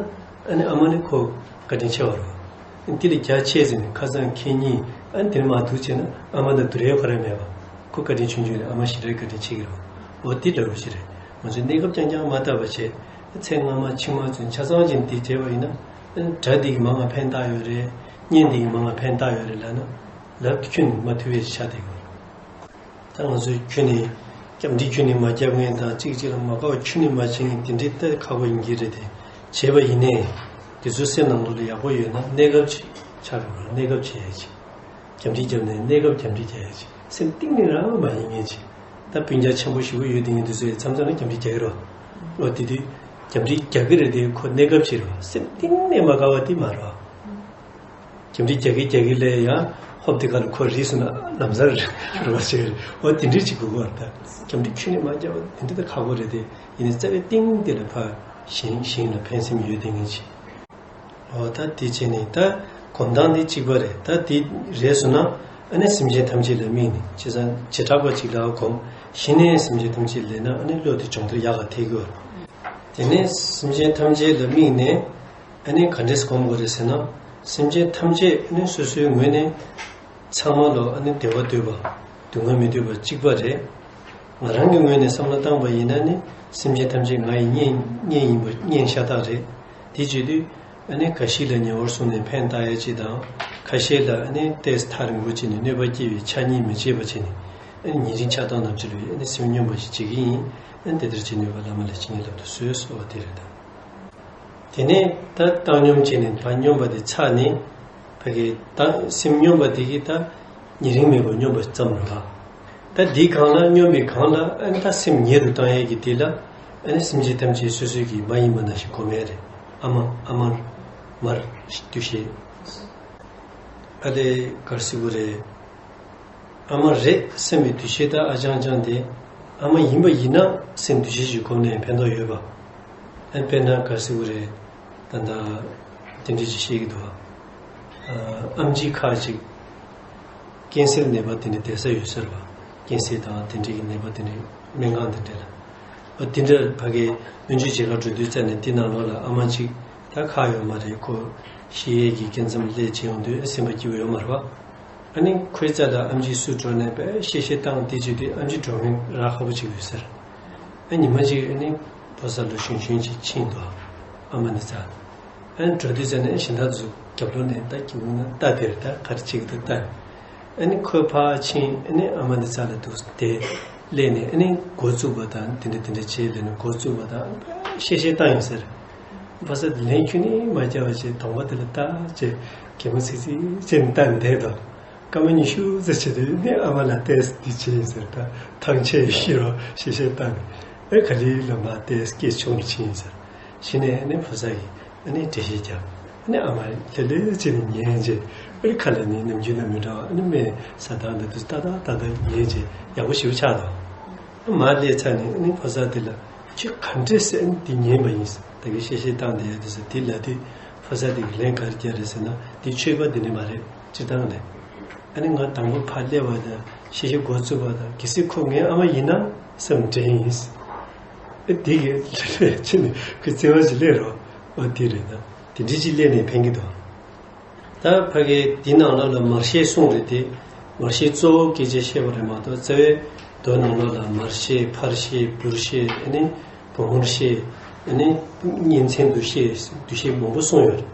ཨ་ནི་ཨ་མ་ནི་ཁོ་བཀའ་དྲིན་ཆེ་བ་རེད། དེ་ལས་རྒྱ་ཆེ་ཟེར་ནས་ཁ་སང་ཁེ་ཉིན་ཨ་ནི་དེ་ནས་མར་འདུག་བྱས་ན་ཨ་མ་དང་དུ་རེ་ཁོ་རེ་མེད་པ། ཁོ་བཀའ་དྲིན་ཆུང་ཆུང་རེད། ཨ་མ་ཞེ་དྲག་བཀའ་དྲིན་ཆེ་གི་རེད། འོ་དེ་འདྲ་བོ་ཞིག་རེད། ང་ཚོས་གནས་སྐབས་རྐྱང་རྐྱང་མ་བལྟས་པ་བྱས། ཚེ་སྔ་མ་ཕྱི་མ་ཚུན་ཆ་ཚང་ཅན་འདི་བྱས་པ་ཡིན་ན། དགྲ་འདི་གིས་མང་བ་ཕན་བཏགས་ཡོད་རེད། གཉེན་འདི་གིས་མང་བ་ཕན་བཏགས་ཡོད་རེད་ལབ་ན། ལབ་ཁྱོན་ནས་མ་ཐུབ་པའི་ཆ་དེ་གོ། ད་ང་ཚོས་ཁྱོན་ནས་སྐྱབས་འགྲིག་ཁྱོན་ནས་མ་རྒྱབ་མཁན་དང་། གཅིག་གཅིག་ལ་མ་དགའ་བ་ཁྱོན་ནས་མ་བྱེད་མཁན་དེ་འདྲའི་ལྟ་ཁག་པོ་ཡིན་གྱི་རེད་དེ། བྱས་པ་ཡིན་ནའི་དེ་ཚོ་སེམས་ནང་ལོགས་ལ་ཡག་པོ་ཡོད་ན་གནས་སྐབས་ཅིག་ཆགས་རོགས་ལ། གནས་སྐབས་བྱེད་ཡ་ཅིག་སྐྱབས་འགྲིག་བརྒྱབ་ནས་གནས་སྐབས་སྐྱབས་འགྲིག་བརྒྱབ་ཡ་ཅིག་སེམས་གཏིང་ནས་རང་མ་ཡིན་མཁན་ཅིག་ད་སྤུན་ཀྱག་ཆེན་པོ་ཞེ་པོ་ཡོད་དེ་ངས་འདི་ཚོ་ཡི་མཚམས་མཚམས་ལ་སྐྱབས་འགྲིག་རྒྱག་གི་རེད། འོ་དེ་དུས་སྐྱབས་འགྲིག་རྒྱག་གི་རེད་དེ་ཁོ་གནས་སྐབས་ཅིག་རེད་པ། སེམས་གཏིང་ནས་མ་དགའ་བ་དེ་མ་རེད་པ། སྐྱབས་འགྲིག་རྒྱག་གི་རྒྱག་གི་ལས་ཡང་ཧོབ་དེ་ག་ལ་ཁོ་རིས་སུ་ན་ལམ་སང་རེད་པ་ཅིག་རེད། འོ་དེ་འདྲ་ཅིག་དགོས་ཀྱི་རེད། ད་སྐྱབས་འགྲིག་ཁྱོན་ནས་མ་རྒྱག་པ་དེ་འདྲ་ད་ཁག་པོ་རེད་དེ། ཡིན་ནའི་རྩ་བའི་གཏིང་དེ་ལ་ཕར་ཞེན་ཞེན་ལ་ཕན་སེམས་ཡོད་དེ་ངས་ཅིག་འོ་ད་དེ་བྱས་ནས་ད་སྒོམ་སྟངས་འདི་གཅིག་པ་རེད། ད་དེ་རེད་སོང་ན་ཨ་ནི་སེམས་ཅན་ཐམས་ཅད་ལ་དམིགས་ནས། བྱས་ཙང་བྱེ་བྲག་པ་གཅིག་ལ་སྒོམ། གཞི་ནས་སེམས་ཅན་ཐམས་ཅད་ལབ་ན་ཨ་ནི་བློ་དེ་སྦྱོང་བརྡར་ཡག་ག་ཐེབས་ཀྱི་ཡོད་རེད། དེ་ནས་སེམས་ཅན་ཐམས་ཅད་ལ་དམིགས་ནས་ཨ་ནི་ག་འདྲས་སྒོམ་དགོས་རེད་ཟེར་ན། སེམས་ཅན་ཐམས་ཅད་ཨ་ནི་སོ་སོའི་ངོས་ནས་ཚང་མ་ལ་ཨ་ནི་བདེ་བ་འདོད་པ། སྡུག་བསྔལ་མི་འདོད་པ་གཅིག་པ་རེད། ང་རང་གི་ངོས་ནས་བསམ་བློ་བཏང་བ་ཡིན་ན་ནི་སེམས་ཅན་ཐམས་ཅད་ང་ཡི་གཉེན་གཉེན་ཡིན་པ་གཉེན་ཤ་སྟག་རེད། དེ་བྱེད་དུས་ཨ་ནི་འགའ་ཞིག་ལ་ཉེ་བར་བཟུང་ནས་ཕན་བཏགས་ཡ་ཅིག་དང་། ཁ་ཤས་ལ་ཨ་ནི་ཏོག་ཙམ་ཐག་རིང་པོ་བྱས་ནས་གནོད་པ་སྐྱེལ་བའི་ཆ་གཉིས་མི་བྱེད་པ་བྱས་ནས། ཨ་ནི་ཉེ་རིང་ཆགས་སྡང་དང་བྲལ་བའི་ཨ་ནི་སེམས་སྙོམས་པ་ཞིག་བྱེད་ཀྱི་ཡིན། ཨ་ནི་དེ་ལྟར་བྱེད་ནུས་པ་བླ་མ་ལས་བྱིན་གྱིས་བརླབ་ཏུ་གསོལ་ཟེར་བ་དེ་རེད་ད། དེ་ནས་ད་བཏང་སྙོམས་བྱས་ནས་ཕར་སྙོམས་པ་དེ་ཚར་ནས། ཕ་གི་ད་སེམས་སྙོམས་པ་དེ་གིས་ད་ཉེ་རིང་མེད་པར་སྙོམས་པ་ཙམ་རེད་པ། ད་འདིའི་སྒང་ལ་སྙོམས་པའི་སྒང་ལ་ཨ་ནི་ད་སེམས་ཉེ་རུ་བཏང་ཡས་ཀྱི་དེ་ལ་ཨ་ནི་སེམས་ཅན་ཐམས་ཅད་སོ་སོའི་གི་མ་ཡིན་པ་ནང་བཞིན་སྒོམ་ཡས་རེད། ཨ་མ་ཨ་མར་མར་འདུ་ཤེས། ཨ་ལས་གར་སི་བུ་རེད། ཨ་མ་རེད་བསམ་པའི་འདུ་ཤེས་དང་ཨ་ཅང་ཅང་དེ་ཨ་མ་ཡིན་པ་ཡིན་ན་སེམས་འདུ་ཤེས་ཀྱི་སྒོ་ནས་ཕན་ཐོགས་ཡོད་པ། ཨ་དཔེར་ན་ག་ཟེར་དགོས་རེད། ད་ལྟ་དེ་འདྲ་ཅིག་བཤད་ཀྱི་འདུག་བ། ཨ་ཨམ་ཆི་ཁག་ཅིག་ཀན་སར་ནད་པ་དེ་འདྲ་བསྡད་ས་ཡོད་ས་རེད་བ། ཀན་སར་དང་དེ་འདྲའི་ནད་པ་དེ་འདྲའི་སྨན་ཁང་དེ་འདྲ་ལ། ཨ་དེ་འདྲ་ཕ་གིའི་སྨན་བཅོས་བྱེད་གར་འགྲོ་དུས་ཙམ་ནས་དེ་ནང་ལོགས་ལ་ཨ་མ་ཅིག་ད་ཁག་ཡོད་མ་རེད། ཁོ་ཤི་ཡས་ཀྱི་སྐབས་མཚམས་སླེབས་བྱས་ཡོང་དུས་སེམས་པ་སྐྱིད་པོ་ཡོད་མ་རེད་བ། ཨ་ནི་ཁོའི་རྩ་ལ་ཨམ་ཆི་སུ་འགྲོ་ནས་པས་གཤེ་གཤེ་བཏང་དེ་བྱེད་དུས་ཨམ་ཆི་འགྲོ་མཁན་རག་ཁག་པོ་ཅིག་ཡོད་ཟེར། ཨ་ཉི་མ་ཅིག་ཨ་ནི་ཕོ་གསར་ལོ་གཞོན་གཞོན་ཅིག་ཕྱིན་འདུག་ཨ་མ་འདི་རྩ། ཨ་ནི་འགྲོ་དུས་ཙམ་ནས་གཞན་དག་ཚོ་རྒྱབ་ལོགས་ནས་ད་སྐྱིད་པོ་ན་ལྟ་དེར་ད་ག་རེ་བྱེད་ཀྱི་འདུག་ལྟ། ཨ་ནི་ཁོ་ཕར་ཕྱིན་ཨ་ནི་ཨ་མ་འདི་རྩ་ལ་འདུག་དེ་སླེབས་ནས་ཨ་ནི་མགོ་བཙུགས་པ་དང་དེ་འདྲ་དེ་འདྲ་བྱས་ལབ་ནས་མགོ་བཙུགས་པ་དང་གཤེ་གཤེ་བཏང་ཡོང་ཟེར། ཕོ་གསར་དེ་ལན་ཁྱོན་ནས་མ་རྒྱག་པ་བྱས་གདོང་པ་དེ་ལ་བལྟས་བྱས་གད་མོ་ཚིག་ཚིག་བྱས་ནས་བལྟས་ནས་བསྡད་དོ། སྐར་མ་ཉི་ཤུ་ཙམ་བྱེད་དུས་ནི་ཨ་མ་ལ་ཏོག་ཙམ་འདི་བྱས་ཡིན་ཟེར། ད་ཐང་ཆད་ཤི་རོ་ཤེས་ཤེས་བཏང་ནས་ཨེ་ག་ལེར་ལ་མ་ཏོག་ཙམ་སྐད་ཆུང་རུ་ཕྱིན་ཡིན་ཟེར། གཞི་ནས་ཨ་ནི་ཕོ་གསར་གྱིས་ཨ་ནི་འགྲེལ་བཤད་རྒྱབ། ཨ་ནི་ཨ་མ་ལྷོད་ལྷོད་བྱས་ནས་ཉན་བྱས་ཨ་ནི་ཁ་ལ་ནི་ནམ་རྒྱུན་དང་མི་འདྲ་བ་ཨ་ནི་སྨན་ཟ་སྟངས་དང་དུས་ཏག་ཏག་ཏག་ཏག་ཉན་བྱས་ཡག་པོ་ཞེ་པོ་ཆགས་འདུག་ཨ་མ་སླེབས་ཚར་ནས་ཨ་ནི་ཕོ་གསར་དེ་ལ་ཁྱོད་ག་འདྲས་སེ་ཨ་ནི་འདི་ཉན་པ་ཡིན་ཟེར། ད་གིན་གཤེ་གཤེ་བཏང་བསྡད་ཡོད་དུས་ཟེར། དེ་ལབ་དུས་ཕོ་གསར་དེ་གིས་ལན་ག་རེ་བརྒྱབ་རེད་ཟེར་ན། དེ་ཆོས་པ་འདི་འདྲ་མ་རེད། སྤྱིར་བཏང་ནས། ཨ་ནི་ང་དང་པོ་ཕར་སླེབས་པ་དང་གཤེ་གཤེ་མགོ་བཙུགས་པ་དང་གལ་སྲིད་ཁོ་ངའི་ཨ་མ་ཡིན་ན་བསམ་དྲན་ཡིན། ཨ་དེ་གི་ཕྱིན་ནས་ཁོའི་བརྩེ་བ་ཞིག་སླེབས་རོགས། ཨ་དེ་རེད་ད། དེ་འདྲ་ཅིག་སླེབས་ནས་ཕན་གྱི་འདུག་ད་ཕ་གི་འདི་ནང་ལོགས་ལ་མར་ཤེས་གསུངས་རེད་དེ། མར་ཤེས་གཙོ་བོ་སྐད་ཆ་བཤད་པ་རེད་མ་གཏོགས་རྩ་བའི་མདོ་ནང་ལོགས་ལ་མར་ཤེས་ཕར་ཤེས་བུར་ཤེས་ཨ་ནི་བུ་མོར་ཤེས་ཨ་ནི་གཉེན་ཚན་དུ་ཤེས་འདུ་ཤེས་མང་པོ་གསུངས་ཡོད་རེད།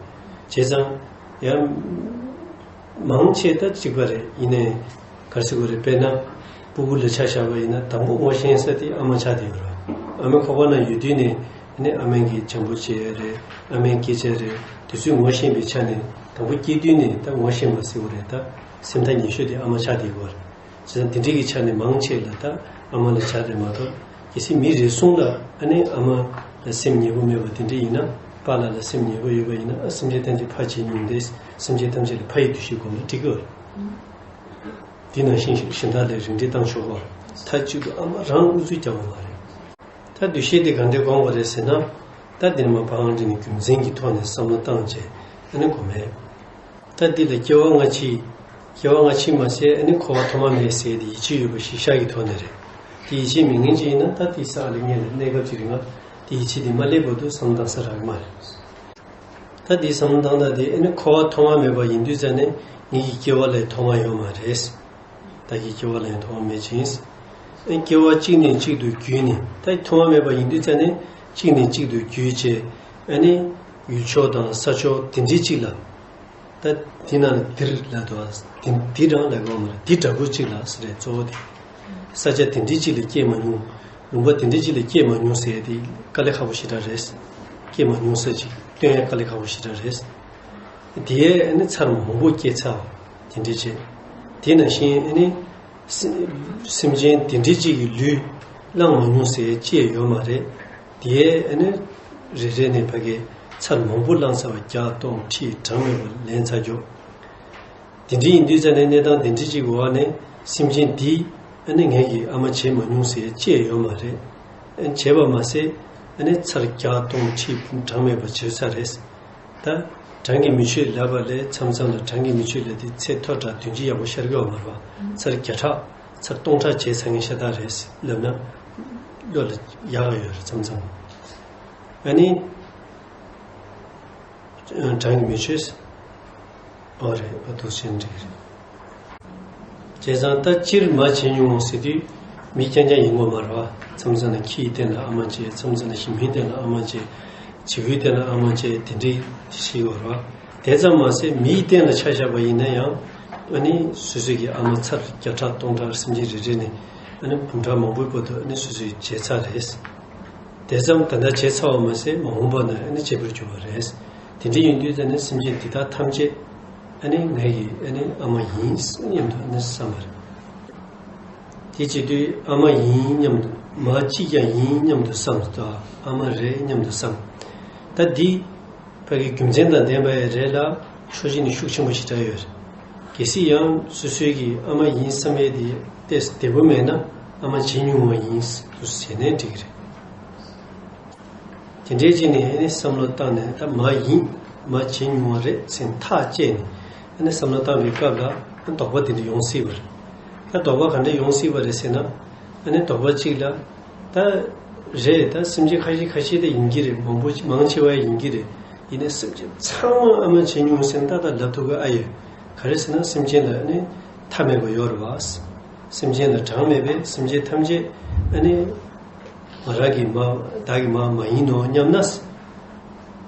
བྱས་ཙང་ཡང་མང་ཆེ་ད་གཅིག་པ་རེད། ཡིན་ནའི་ག་རེ་ཟེར་དགོས་རེད། དཔེར་ན་ཕྲུ་གུ་ལ་ཆ་བཞག་པ་ཡིན་ན་དང་པོ་ངོ་ཤེས་ས་དེ་ཨ་མ་ཆགས་བསྡད་ཡོད་རེད། ཨ་མའི་ཁོག་པ་ན་ཡོད་དུས་ནས་ཨ་ནི་ཨ་མས་ཀྱིས་བྱམས་པོ་བྱས་ཡོད་རེད། ཨ་མའི་སྐད་ཆ་རེད། དུས་ཚོད་ངོ་ཤེས་པའི་ཆ་ནས་དང་པོ་སྐྱེས་དུས་ནས་ད་ངོ་ཤེས་པ་ཟེར་དགོས་རེད། ད་སེམས་ཐག་ཉེ་ཤོས་དེ་ཨ་མ་ཆགས་བསྡད་ཡོད་རེད། བྱས་ཙང་དེ་འདྲའི་གི་ཆ་ནས་མང་ཆེ་ལ་ད་ཨ་མ་ལ་ཆགས་རེད་མ་གཏོགས་གལ་སྲིད་མི་རེ་ཟུང་ལ་ཨ་ནི་ཨ་མ་ལ་སེམས་ཉེ་པོ་མེད་པ་དེ་འདྲ་ཡིན་ན། པཱ་ལགས་ལ་སེམས་ཉེ་པོ་ཡོད་པ་ཡིན་ན། ཨ་སེམས་ཅན་ཐམས་ཅད་ཕ་བྱེད་མྱོང་སྟེ་སེམས་ཅན་ཐམས་ཅད་ལ་ཕ་ཡི་འདུ་ཤེས་སྒོམ་ན་འགྲིག་གི་རེད། དེ་ནང་བཞིན་གཞན་དག་ལ་རིགས་འགྲེ་བཏང་ཆོག་གོ། མཐའ་གཅིག་ཏུ་ཨ་མ་རང་ཨུ་ཚུགས་རྒྱག་པ་མ་རེད། ད་འདུ་ཤེས་དེ་ག་འདྲ་སྒོམ་དགོས་རེད་ཟེར་ན། ད་འདི་ནས་མར་ཕར་ཨང་ཅིག་ནས་རྒྱུ་མཚན་གྱི་ཐོག་ནས་བསམ་བློ་བཏང་བྱས་ཨ་ནི་སྒོམ་མེད། ད་འདི་ལ་སྐྱེ་བ་སྔ་ཕྱི། སྐྱེ་བ་སྔ་ཕྱི་མ་ཟད་ཨ་ནི་འཁོར་བ་ཐོག་མ་མེད་ཟེར་དེ་ཡིད་ཆེས་ཡོད་པ་ཞིག་ཤར་གྱི་ཐོག་ནས་རེད། དེ་ཡིད་ཆེས་མེད་མཁན་ཅིག་ཡིན་ན་ད་དེ་ས་ཨ་ལ་ངེད་ལ་གནས་སྐབས་ཅིག་རིང་ལ་དེ་ཡིད་ཆེས་དེ་མ་སླེབས་བར་དུ་བསམ་བློ་བཏང་ས་རག་གི་མ་རེད། ད་དེ་བསམ་བློ་བཏང་སྟངས་དེ་ཨ་ནི་འཁོར་བ་ཐོག་མ་མེད་པ་ཡིན་དུས་ཙང་ནས་ངེད་ཀྱི་སྐྱེ་བ་ལ་ཐོག་མ་ཡོད་མ་རེད། བདག་གི་སྐྱེ་བ་ལ་ཡང་ཐོག་མ་མེད་ཅིང་། ཨ་སྐྱེ་བ་གཅིག་ནས་གཅིག་ཏུ་བརྒྱུད་ནས། ད་ཐོག་མ་མེད་པ་ཡིན་དུས་ཙང་ནས་གཅིག་ནས་གཅིག་ཏུ་བརྒྱུད་བྱས། ཨ་ནི་ཡུལ་ཕྱོགས་དང་ས་ཕྱོགས་དེ་འདྲའི་གཅིག་ལ། ད་དེ་ན་འདིར་ལ་དུ་བ་དེ་འདི་རང་ལ་གོ་མ་རེད། འདི་འདྲ་པོ་གཅིག་ལ་ཟེར་རེད་གཙོ་བོ་དེ། ས་ཆ་དེ་འདྲའི་གཅིག་ལ་སྐྱེས་མ་མྱོང་། ལུང་པ་དེ་འདྲའི་གཅིག་ལ་སྐྱེས་མ་མྱོང་ཟེར་དེ་དཀའ་ལས་ཁག་པོ་ཞེ་དྲག་རེད། སྐྱེས་མ་མྱོང་ས་ཅིག་སྟོན་ཡ་དཀའ་ལས་ཁག་པོ་ཞེ་དྲག་རེད། དེའི་ཨ་ནི་ཚར་མང་པོ་སྐྱེས་ཚར་བ་དེ་འདྲ་བྱས། དེ་ནང་བཞིན་ཨ་ནི་སེམས་ཅན་དེ་འདྲ་གཅིག་གི་ལུས་བླངས་མ་མྱོང་ཟེར་ཅི་ཡང་ཡོད་མ་རེད། དེའི་ཨ་ནི་རེ་རེ་ནས་ཕ་གི་ཚར་མང་པོ་བླངས་ཚར་བ་བརྒྱ་སྟོང་ཁྲི་གྲངས་མེད་པ་ལེན་ཚར་རྒྱུ། དེ་འདྲ་ཡིན་དུས་ཙང་ནས་གནས་སྟངས་དེ་འདྲ་གཅིག་གི་འོག་ནས་སེམས་ཅན་འདིས་ཨ་ནི་ངེད་ཀྱི་ཨ་མ་བྱེད་མ་མྱོང་ཟེར་ཅི་ཡང་ཡོད་མ་རེད། ཨ་ནི་བྱས་པ་མ་ཟད་ཨ་ནི་ཚར་བརྒྱ་སྟོང་ཁྲི་གྲངས་མེད་པ་བྱེད་ས་རེད། ད་གྲངས་ཀྱིས་མི་ཆོད་ལབ་པ་ལས་མཚམས་མཚམས་ལ་གྲངས་ཀྱིས་མི་ཆོད་ལབ་དེ་ཚད་མཐོ་དྲགས་དོན་སྤྱི་ཡག་པོ་ཤར་གྱི་ཡོད་མ་རེད་བ། ཚར་བརྒྱ་ཕྲག་ཚར་སྟོང་ཕྲག་བྱས་ཚར་མཁན་ཤ་སྟག་རེད་ལབ་ན་བློ་ལ་ཡག་ག་ཡོད་རེད་མཚམས་མཚམས། ཨ་ནི། གྲངས་ཀྱིས་མི་ཆོད། ཨོ་རེད། ཨ་འདུག་སེ་འགྲིག་གི་རེད། བྱས་ཙང་ད་སྤྱིར་མ་བྱེད་མྱོང་ཟེར་དུས་མི་རྐྱང་རྐྱང་ཡིན་དགོས་མ་རེད་བ། མཚམས་མཚམས་ལ་ཁྱི་ཡི་སྟེང་ལ་ཨ་མ་བྱེད། མཚམས་མཚམས་ལ་ཞི་མིའི་སྟེང་ལ་ཨ་མ་བྱེད། བྱིའུའི་སྟེང་ལ་ཨ་མ་བྱེད། དེ་འདྲའི་ཤེས་དགོས་རེད་བ། དེ་ཙམ་མ་ཟད་མིའི་སྟེང་ལ་ཆ་བཞག་པ་ཡིན་ན་ཡང་ཨ་ནི་སོ་སོ་གི་ཨ་མ་ཚར་བརྒྱ་ཕྲག་སྟོང་ཕྲག་སེམས་ཅན་རེ་རེ་ནས་ཨ་ནི་འབུམ་ཕྲག་མང་པོའི་བར་དུ་ཨ་ནི་སོ་སོས་བྱས་ཚར་རེད། དེ་ཙམ་ད་ལྟ་བྱས་ཚར་བ་མ་ཟད་མ་འོངས་པ་ན་ཨ་ནི་བྱེད་པར་འགྱུར་བ་རེད། དེ་འདྲ་ཡིན་དུས་ད་ནི་སེམས་ཅན་འདི་དག་ཐམས་ཅད་ཨ་ནི་ངའི་ཨ་ནི་ཨ་མ་ཡིན་སྙམ་དུ་ཨ་ནི་བསམ་པ་རེད། དེ་བྱེད་དུས་ཨ་མ་ཡིན་སྙམ་དུ་མ་གཅིག་ཀྱང་ཡིན་སྙམ་དུ་བསམ་སོ། ཨ་མ་རེད་སྙམ་དུ་བསམ། ད་འདི་ཕ་གི་རྒྱུ་མཚན་དང་ལྡན་པ་ཡང་རེད་ལ་ཕྱོགས་གཅིག་ནས་ཤུགས་ཆེན་པོ་ཞེ་དྲག་ཡོད་རེད། གལ་སྲིད་ཡང་སོ་སོའི་གི་ཨ་མ་ཡིན་བསམ་ཡས་དེ་ཏོག་ཙམ་བདེ་པོ་མེད་ན་ཨ་མ་བྱེད་མྱོང་བ་ཡིན་དུ་ཟེར་ནའི་འགྲིག་གི་རེད། དེ་འདྲའི་རྗེས་ནས་ཨ་ནི་བསམ་བློ་བཏང་ནས་ད་མ་ཡིན་མ་བྱེད་མྱོང་བ་རེད་ཟེར་ཐག་བཅད་ནས་ཨ་ནི་བསམ་བློ་བཏང་བའི་སྐབས་ལ་ཨ་དོགས་པ་དེ་འདྲ་ཡོང་སྲིད་པ་རེད། ད་དོགས་པ་ག་འདྲ་ཡོང་སྲིད་པ་རེད་ཟེར་ན། ཨ་ནི་དོགས་པ་གཅིག་ལ། ད་རེད། ད་སེམས་ཅན་ཁ་ཤས་ཁ་ཤས་དེ་ཡིན་གྱི་རེད། མང་པོ་མང་ཆེ་བ་ཡིན་གྱི་རེད། ཡིན་ནའི་སེམས་ཅན་ཚང་མ་ཨ་མ་བྱེད་མྱོང་ཟེར་ན་ད་ད་ལབ་ཐུབ་ཀྱི་ཨ་ཡོད། ག་རེ་ཟེར་ན་སེམས་ཅན་ལ་ཨ་ནི་མཐའ་མེད་པ་ཡོད་རེད་བ། སེམས་ཅན་ལ་གྲངས་མེད་པས་སེམས་ཅན་ཐམས་ཅད་ཨ་ནི་ང་རང་གི་མ་བདག་གི་མ་མ་ཡིན་ནོ་སྙམ་ན།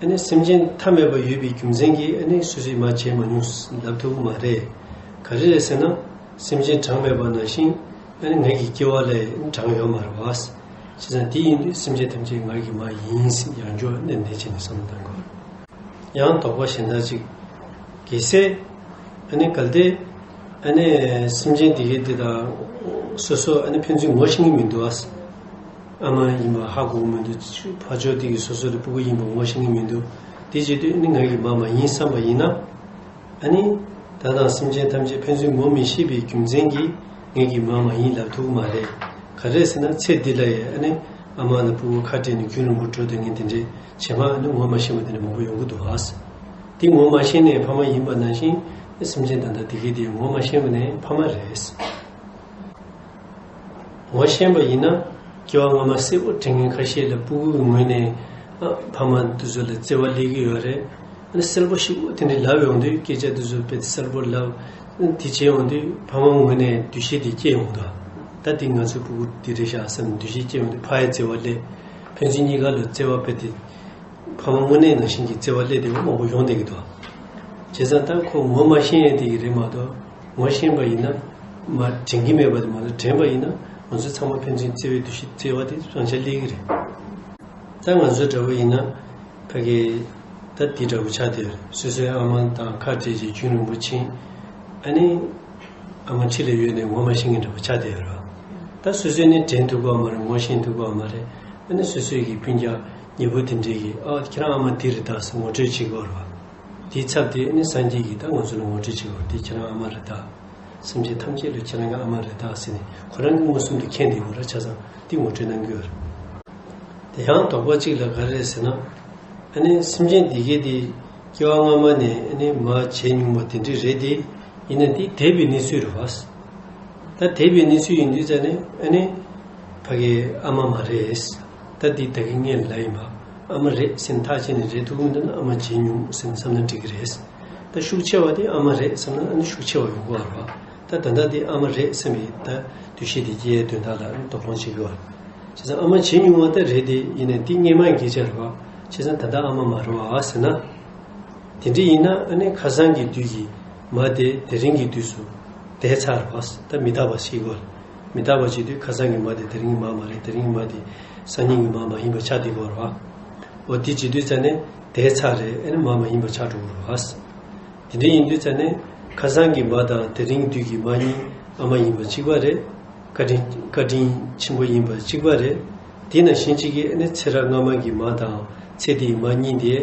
ཨ་ནི་སེམས་ཅན་མཐའ་མེད་པ་ཡོད་པའི་རྒྱུ་མཚན་གྱིས་ཨ་ནི་སོ་སོས་མ་བྱས་མ་མྱོང་ལབ་ཐུབ་ཀྱི་མ་རེད། ག་རེ་རེད་ཟེར་ན། སེམས་ཅན་གྲངས་མེད་པ་ནང་བཞིན་ཨ་ནི་ངེད་ཀྱི་སྐྱེ་བ་ལ་གྲངས་ཡོད་མ་རེད་བ། བྱས་ཙང་དེ་ཡིན་དུས་སེམས་ཅན་ཐམས་ཅད་ང་གི་མ་ཡིན་ཟེར་ཡང་བསྐྱར་ནན་ཏན་བྱས་ནས་བསམ་བློ་གཏང་དགོས། ཡང་དོགས་པ་གཞན་དག་ཅིག་གལ་སྲིད་ཨ་ནི་གལ་ཏེ་ཨ་ནི་སེམས་ཅན་དེ་གའི་དེ་དང་སོ་སོ་ཨ་ནི་ཕན་ཚུན་ངོ་ཤེས་ཀྱི་མི་འདུག་ཨ། ཨ་མ་ཡིན་པ་ཧ་གོ་གི་མི་འདུག་ཕར་ཕྱོགས་དེ་གིས་སོ་སོ་ལ་སྤུ་གུ་ཡིན་པ་ངོ་ཤེས་ཀྱི་མི་འདུག་དེ་བྱེད་དུས་ཨ་ནི་ང་གི་མ་མ་ཡིན་བསམ་པ་ཡིན་ན། ཨ་ནི། ད་དང་སེམས་ཅན་ཐམས་ཅད་ཕན་ཚུན་ངོ་མི་ཤེས་པའི་རྒྱུ་མཚན་གྱིས་ངེད་ཀྱི་མ་མ་ཡིན་ལབ་ཐུབ་ཀྱི་མ་རེད། ག་རེ་ཟེར་ན་ཚེ་འདི་ལ་ཡང་ཨ་ནི་ཨ་མ་ནས་སྤུ་གུ་ཁ་བྲལ་ནས་རྒྱུན་རིང་པོ་འགྲོ་སྡོད་མཁན་དེ་འདྲའི་བྱེ་མ་ཨ་ནི་ངོ་མ་ཤེས་པ་དེ་འདྲ་མང་པོ་ཡོང་གི་འདུག་ཨ། དེ་ངོ་མ་ཤེས་ནས་ཕ་མ་ཡིན་པ་ནང་བཞིན་སེམས་ཅན་ད་ལྟ་དེ་གའི་དེ་ངོ་མ་ཤེས་པ་ནས་ཕ་མ་རེད། ངོ་ཤེས་པ་ཡིན་ན་སྐྱེ་བ་སྔ་མ་གསལ་པོ་དྲན་མཁན་ཁ་ཤས་ལ་སྤུ་གུའི་ངོས་ནས་ཨ་ཕ་མ་དེ་ཚོ་ལ་བརྩེ་བ་སླེབས་ཀྱི་ཡོད་རེད། ཨ་ནི་གསལ་པོ་ཞིག་དེ་འདྲའི་ལབ་ཡོང་དུས་སྐད་ཆ་དེ་ཚོ་དཔེ་གསལ་པོ་ལབ། དེ་བྱས་ཡོང་དུས་ཕ་མ་ངོས་ནས་འདུ་ཤེས་དེ་སྐྱེ་ཡོང་འདུག་ད་དེ་ང་ཚོའི་སྤུ་གུ་དེ་རེད་ཤག་བསམ་འདུ་ཤེས་སྐྱེ་ཡོང་དུས་ཕ་ཡི་བརྩེ་བ་སླེབས། ཕན་ཚུན་གཉིས་ཀ་ལ་བརྩེ་བ་དཔེ་དེ། ཕ་མ་དངོས་གནས་ནང་བཞིན་གྱི་བརྩེ་བ་སླེབས་བསྡད་པ་མང་པོ་ཡོང་བསྡད་ཀྱི་འདུག་བྱས་ཙང་ད་ཁོ་ངོ་མ་ཤེས་ཡས་དེ་གི་རེད་མ་གཏོགས་ངོ་ཤེས་པ་ཡིན་ན་མ་དྲན་གྱི་མེད་པ་དེ་མ་གཏོགས་དྲན་པ་ཡིན་ན་ང་ཚོ་ཚང་མ་ཕན་ཚུན་བརྩེ་བའི་འདུ་ཤེས་བརྩེ་བ་དེ་རང་ཆ་སླེབས་ཀྱི་རེད། ད་ང་ཚོ་འདྲ་པོ་ཡིན་ན་ཕ་གི་ད་དེ་འདྲ་པོ་ཆགས་བསྡད་ཡོད་རེད། སོ་སོའི་ཨ་མ་དང་ཁ་བྲལ་རྗེས་རྒྱུན་རིང་པོ་ཕྱིན། ཨ་ནི་ཨ་མ་འཁྲིས་ལ་ཡོད་ནས་ངོ་མ་ཤེས་མཁན་འདྲ་པོ་ཆགས་བསྡད་ཡོད་རེད། ད་སོ་སོས་ནི་དྲན་ཐུབ་པ་མ་རེད། ངོ་ཤེས་ཐུབ་པ་མ་རེད། ཨ་ནི་སོ་སོའི་གི་སྤུན་ཀྱག་ཉེ་པོ་དེ་འདྲས་ཀྱིས་ཨ་ཁྱེད་རང་ཨ་མ་དེ་རེད་ད་ཟེར་ངོ་སྤྲོད་བྱེད་ཀྱི་ཡོད་རེད་བ། དེའི་ཚབ་དེ་ཨ་ནི་སངས་རྒྱས་ཀྱིས་ད་ང་ཚོ་ལ་ངོ་སྤྲོད་བྱེད་ཀྱི་ཡོད་རེད། དེ་ཁྱེད་རང་ཨ་མ་རེད་ད། སེམས་ཅན་ཐམས་ཅད་ལ་ཁྱེད་རང་གི་ཨ་མ་རེད་ད་ཟེར་ནས་ཁོ་རང་གི་མངོན་སུམ་དུ་མཁྱེན་བསྡད་ཡོད་རེད། ཆ་ཚང་དེ་ངོ་སྤྲོད་གནང་གི་ཡོད་རེད། དེ་ཡང་དོགས་པ་གཅིག་ལ་ག་རེ་རེད་ཟེར་ན། ཨ་ནི་སེམས་ཅན་འདི་གས་དེ་སྐྱེ་བ་སྔ་མ་ནས་ཨ་ནི་མ་བྱས་མྱོང་བ་དེ་འདྲས་རེད་དེ། ཡིན་ན་འདི་འདས་པའི་གནས་ཚུལ་རེད་བ། ད་འདས་པའི་གནས་ཚུལ་ཡིན་དུས་ཙ་ནས་ཨ་ནི་ཕ་གི་ཨ་མ་མ་རེད། ད་འདི་ད་གིན་ངས་ལབ་ཡིན་པ། ཨ་མ་རེད་ཟེར་ནས་ཐག་བཅད་ནས་རེད་ཐུབ་ཀྱི་མི་འདུག་ན་ཨ་མ་བྱས་མྱོང་ཟེར་ནས་བསམ་ན་འགྲིག་གི་རེད། ད་ཤུགས་ཆེ་བ་དེ་ཨ་མ་རེད་བསམ་ན་ཨ་ནི་ཤུགས་ཆེ་བ་ཡོང་གི་ཡོད་རེད་བ། ད་ད་ལྟ་དེ་ཨ་མ་རེད་བསམ་པའི་ད་འདུ་ཤེས་དེ་སྐྱེ་ཡའི་དོན་དག་ལ་ཨ་ནི་དོགས་སློང་བྱེད་ཀྱི་ཡོད་རེད། བྱས་ཙང་ཨ་མ་བྱེད་མྱོང་བ་ད་རེད་དེ་ཡིན་ནའི་དེ་སྔས་མ་སྐད་ཆ་རེད་བ། བྱས་ཙང་ད་ལྟ་ཨ་མ་མ་རེད་བ་ཟེར་ན། དེ་འདྲ་ཡིན་ན་ཨ་ནི་ཁ་སང་གི་དུས་ཀྱི་མ་དེ་དེ་རིང་གི་དུས་སུ་འདས་ཚར་བ། ད་མི་རྟག་པ་ཞིག་གོ། མི་རྟག་པ་བྱེད་དུས་ཁ་སང་གི་མ་དེ་དེ་རིང་གི་མ་མ་རེད། དེ་རིང་གི་མ་དེ་སང་ཉིན་གྱི་མ་མ་ཡིན་པ་ཆགས་བསྡད་ཀྱི་ཡོད་རེད་བ། འོ་དེ་བྱེད་དུས་ཙ་ནས་འདས་ཚར་རེད། ཨ་ནི་མ་མ་ཡིན་པ་ཆགས་འགྲོ་གི་རེད་བ། དེ་འདྲ་ཡིན་དུས་ཙ་ནས་ཁ་སང་གི་མ་དང་དེ་རིང་དུས་ཀྱི་མ་གཉིས་ཨ་མ་ཡིན་པ་གཅིག་པ་རེད། བཀའ་དྲིན་བཀའ་དྲིན་ཆེན་པོ་ཡིན་པ་གཅིག་པ་རེད། དེ་ནང་བཞིན་གཅིག་གིས་ཨ་ནི་ཚེ་རབས་སྔ་མ་གི་མ་དང་ཚེ་འདིའི་མ་གཉིས་དེ་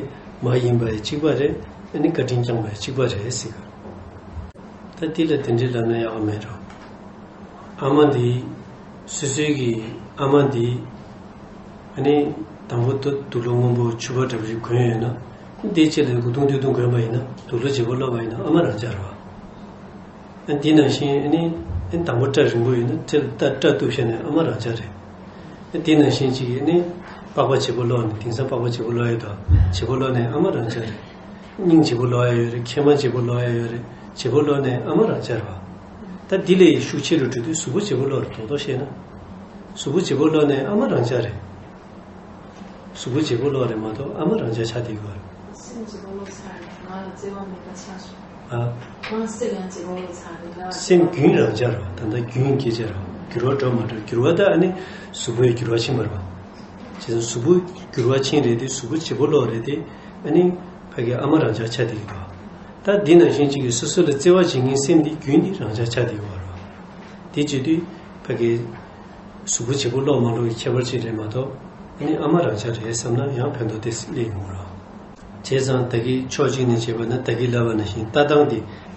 མ་ཡིན་པ་ཡང་གཅིག་པ་རེད། ཨ་ནི་བཀའ་དྲིན་བསྐྱངས་པ་ཡང་གཅིག་པ་རེད་ཟེར་གི། ད་འདི་ལ་དེ་འདྲའི་ལབ་ན་ཡག་པོ་མེད་འགྲོ། ཨ་མ་འདི་སོ་སོའི་གི་ཨ་མ་འདི་ཨ་ནི་དང་པོ་ད་དུག་ལོག་སྔོན་པོ་ཕྱུ་པ་འདྲ་པོ་ཞིག་གོན་ཡོད་ན། འདིའི་རྗེས་ལ་དགུ་ཐུང་དུས་ཐུང་གོན་པ་ཡིན་ན་དུག་ལོག་བརྗེ་པོ་སློག་པ་ཡིན་ན་ཨ་མ་རང་འཇགས་རེད་བ། ཨ་འདི་ནང་བཞིན་ཨ་ནི་ཨ་ནི་དང་པོ་སྐྲ་རིང་པོ་ཡོད་ན་སྐྲ་སྐྲ་གཏུབ་བྱས་ནས་ཨ་མ་རང་འཇགས་རེད། ཨ་འདི་ནང་བཞིན་གཅིག་གིས་ཨ་ནི་པགས་པ་བརྗེ་པོ་སློག་ནས་དེང་སང་པགས་པ་བརྗེ་པོ་སློག་ཡོད་དོ། བརྗེ་པོ་སློག་ནས་ཨ་མ་རང་འཇགས་རེད། སྙིང་བརྗེ་པོ་སློག་ཡ་ཡོད་རེད། མཁལ་མ་བརྗེ་པོ་སློག་ཡ་ཡོད་རེད། བརྗེ་པོ་སློག་ནས་ཨ་མ་རང་འཇགས་རེད་བ། ད་འདི་ལས་ཤུགས་ཆེ་རུ་འགྲོ་དུས་གཟུགས་པོ་བརྗེ་པོ་སློག་རེད། རྡོག་རྡོག་བཤད་ན། གཟུགས་པོ་བརྗེ་པོ་སློག་ནས་ཨ་མ་རང་འཇགས་རེད། གཟུགས་པོ་བརྗེ་པོ་སློག་རེད་མ་གཏོགས་ཨ་མ་རང་འཇགས་ཆགས་བསྡད་ཡོད་རེད། སེམས་བརྗེ་པོ་སློག་ཚར་ནས་ང་ལ་བརྩེ་བ་མེད་པ་ཆགས་སོང་། ཨ། ང་སེམས་ཡང་བརྗེ་པོ་སློག་ཚར་རེད་ལ། སེམས་རྒྱུན་རང་འཇགས་རེད་བ། ད་ལྟ་རྒྱུན་སྐད་ཆ་རེད་བ། འགྱུར་བ་འགྲོ་མ་འགྲོ། འགྱུར་བ་ད་ཨ་ནི་གཟུགས་པོའི་འགྱུར་བ་ཕྱིན་པ་རེད་བ། བྱས་ཙང་གཟུགས་པོ་འགྱུར་བ་ཕྱིན་རེད་དེ་གཟུགས་པོ་བརྗེ་པོ་སློག་རེད་དེ་ཨ་ནི་ཕ་གི་ཨ་མ་རང་འཇགས་ཆགས་བསྡད་ཀྱི་འདུག་ད་འདི་ནང་བཞིན་གཅིག་གིས་སོ་སོ་ལ་བརྩེ་བ་བྱེད་མཁན་སེམས་འདི་རྒྱུན་འདི་རང་འཇགས་ཆགས་བསྡད་ཡོད་རེད་བ། དེ་བྱེད་དུས་ཕ་གི་གཟུགས་པོ་བརྗེ་པོ་སློག་མ་སློག་གི་ཁྱད་པར་ཅིག་རེད་མ་གཏོགས་ཨ་ནི་ཨ་མ་རང་འཇགས་རེད་བསམ་ན་ཡང་ཕན་ཐོགས་ཏོག་ཙམ་སླེབས་ཡོང་གི་རེད་བ། བྱས་ཙང་ད་གིན་ཕྱོགས་གཅིག་ནས་བྱས་པ་ན་ད་གིན་ལབ་པ་ནང་བཞིན་ལྟ་སྟངས་དེ་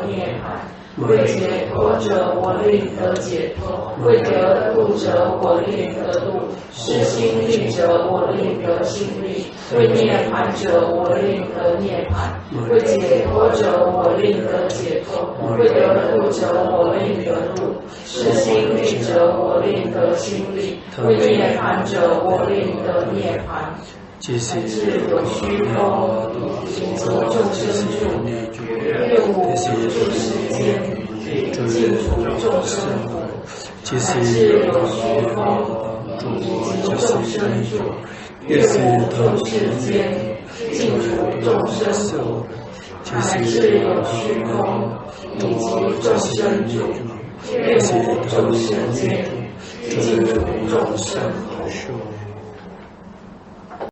得涅槃。为解脱者，我令得解脱；为得度者，我令得度。失心力者，我令得心力；为涅槃者，我令得涅槃。为解脱者，我令得解脱；为得度者，我令得度。失心力者，我令得心力；为涅槃者，我令得涅槃。 即是有虚空，以及众生住，又无住世间，以尽除众生苦。即是有虚空，以及众生住，又无住世间，以尽除众生苦。即是有虚空，以及众生住，又无住世间， ཡོངས་སུ་ཞུ།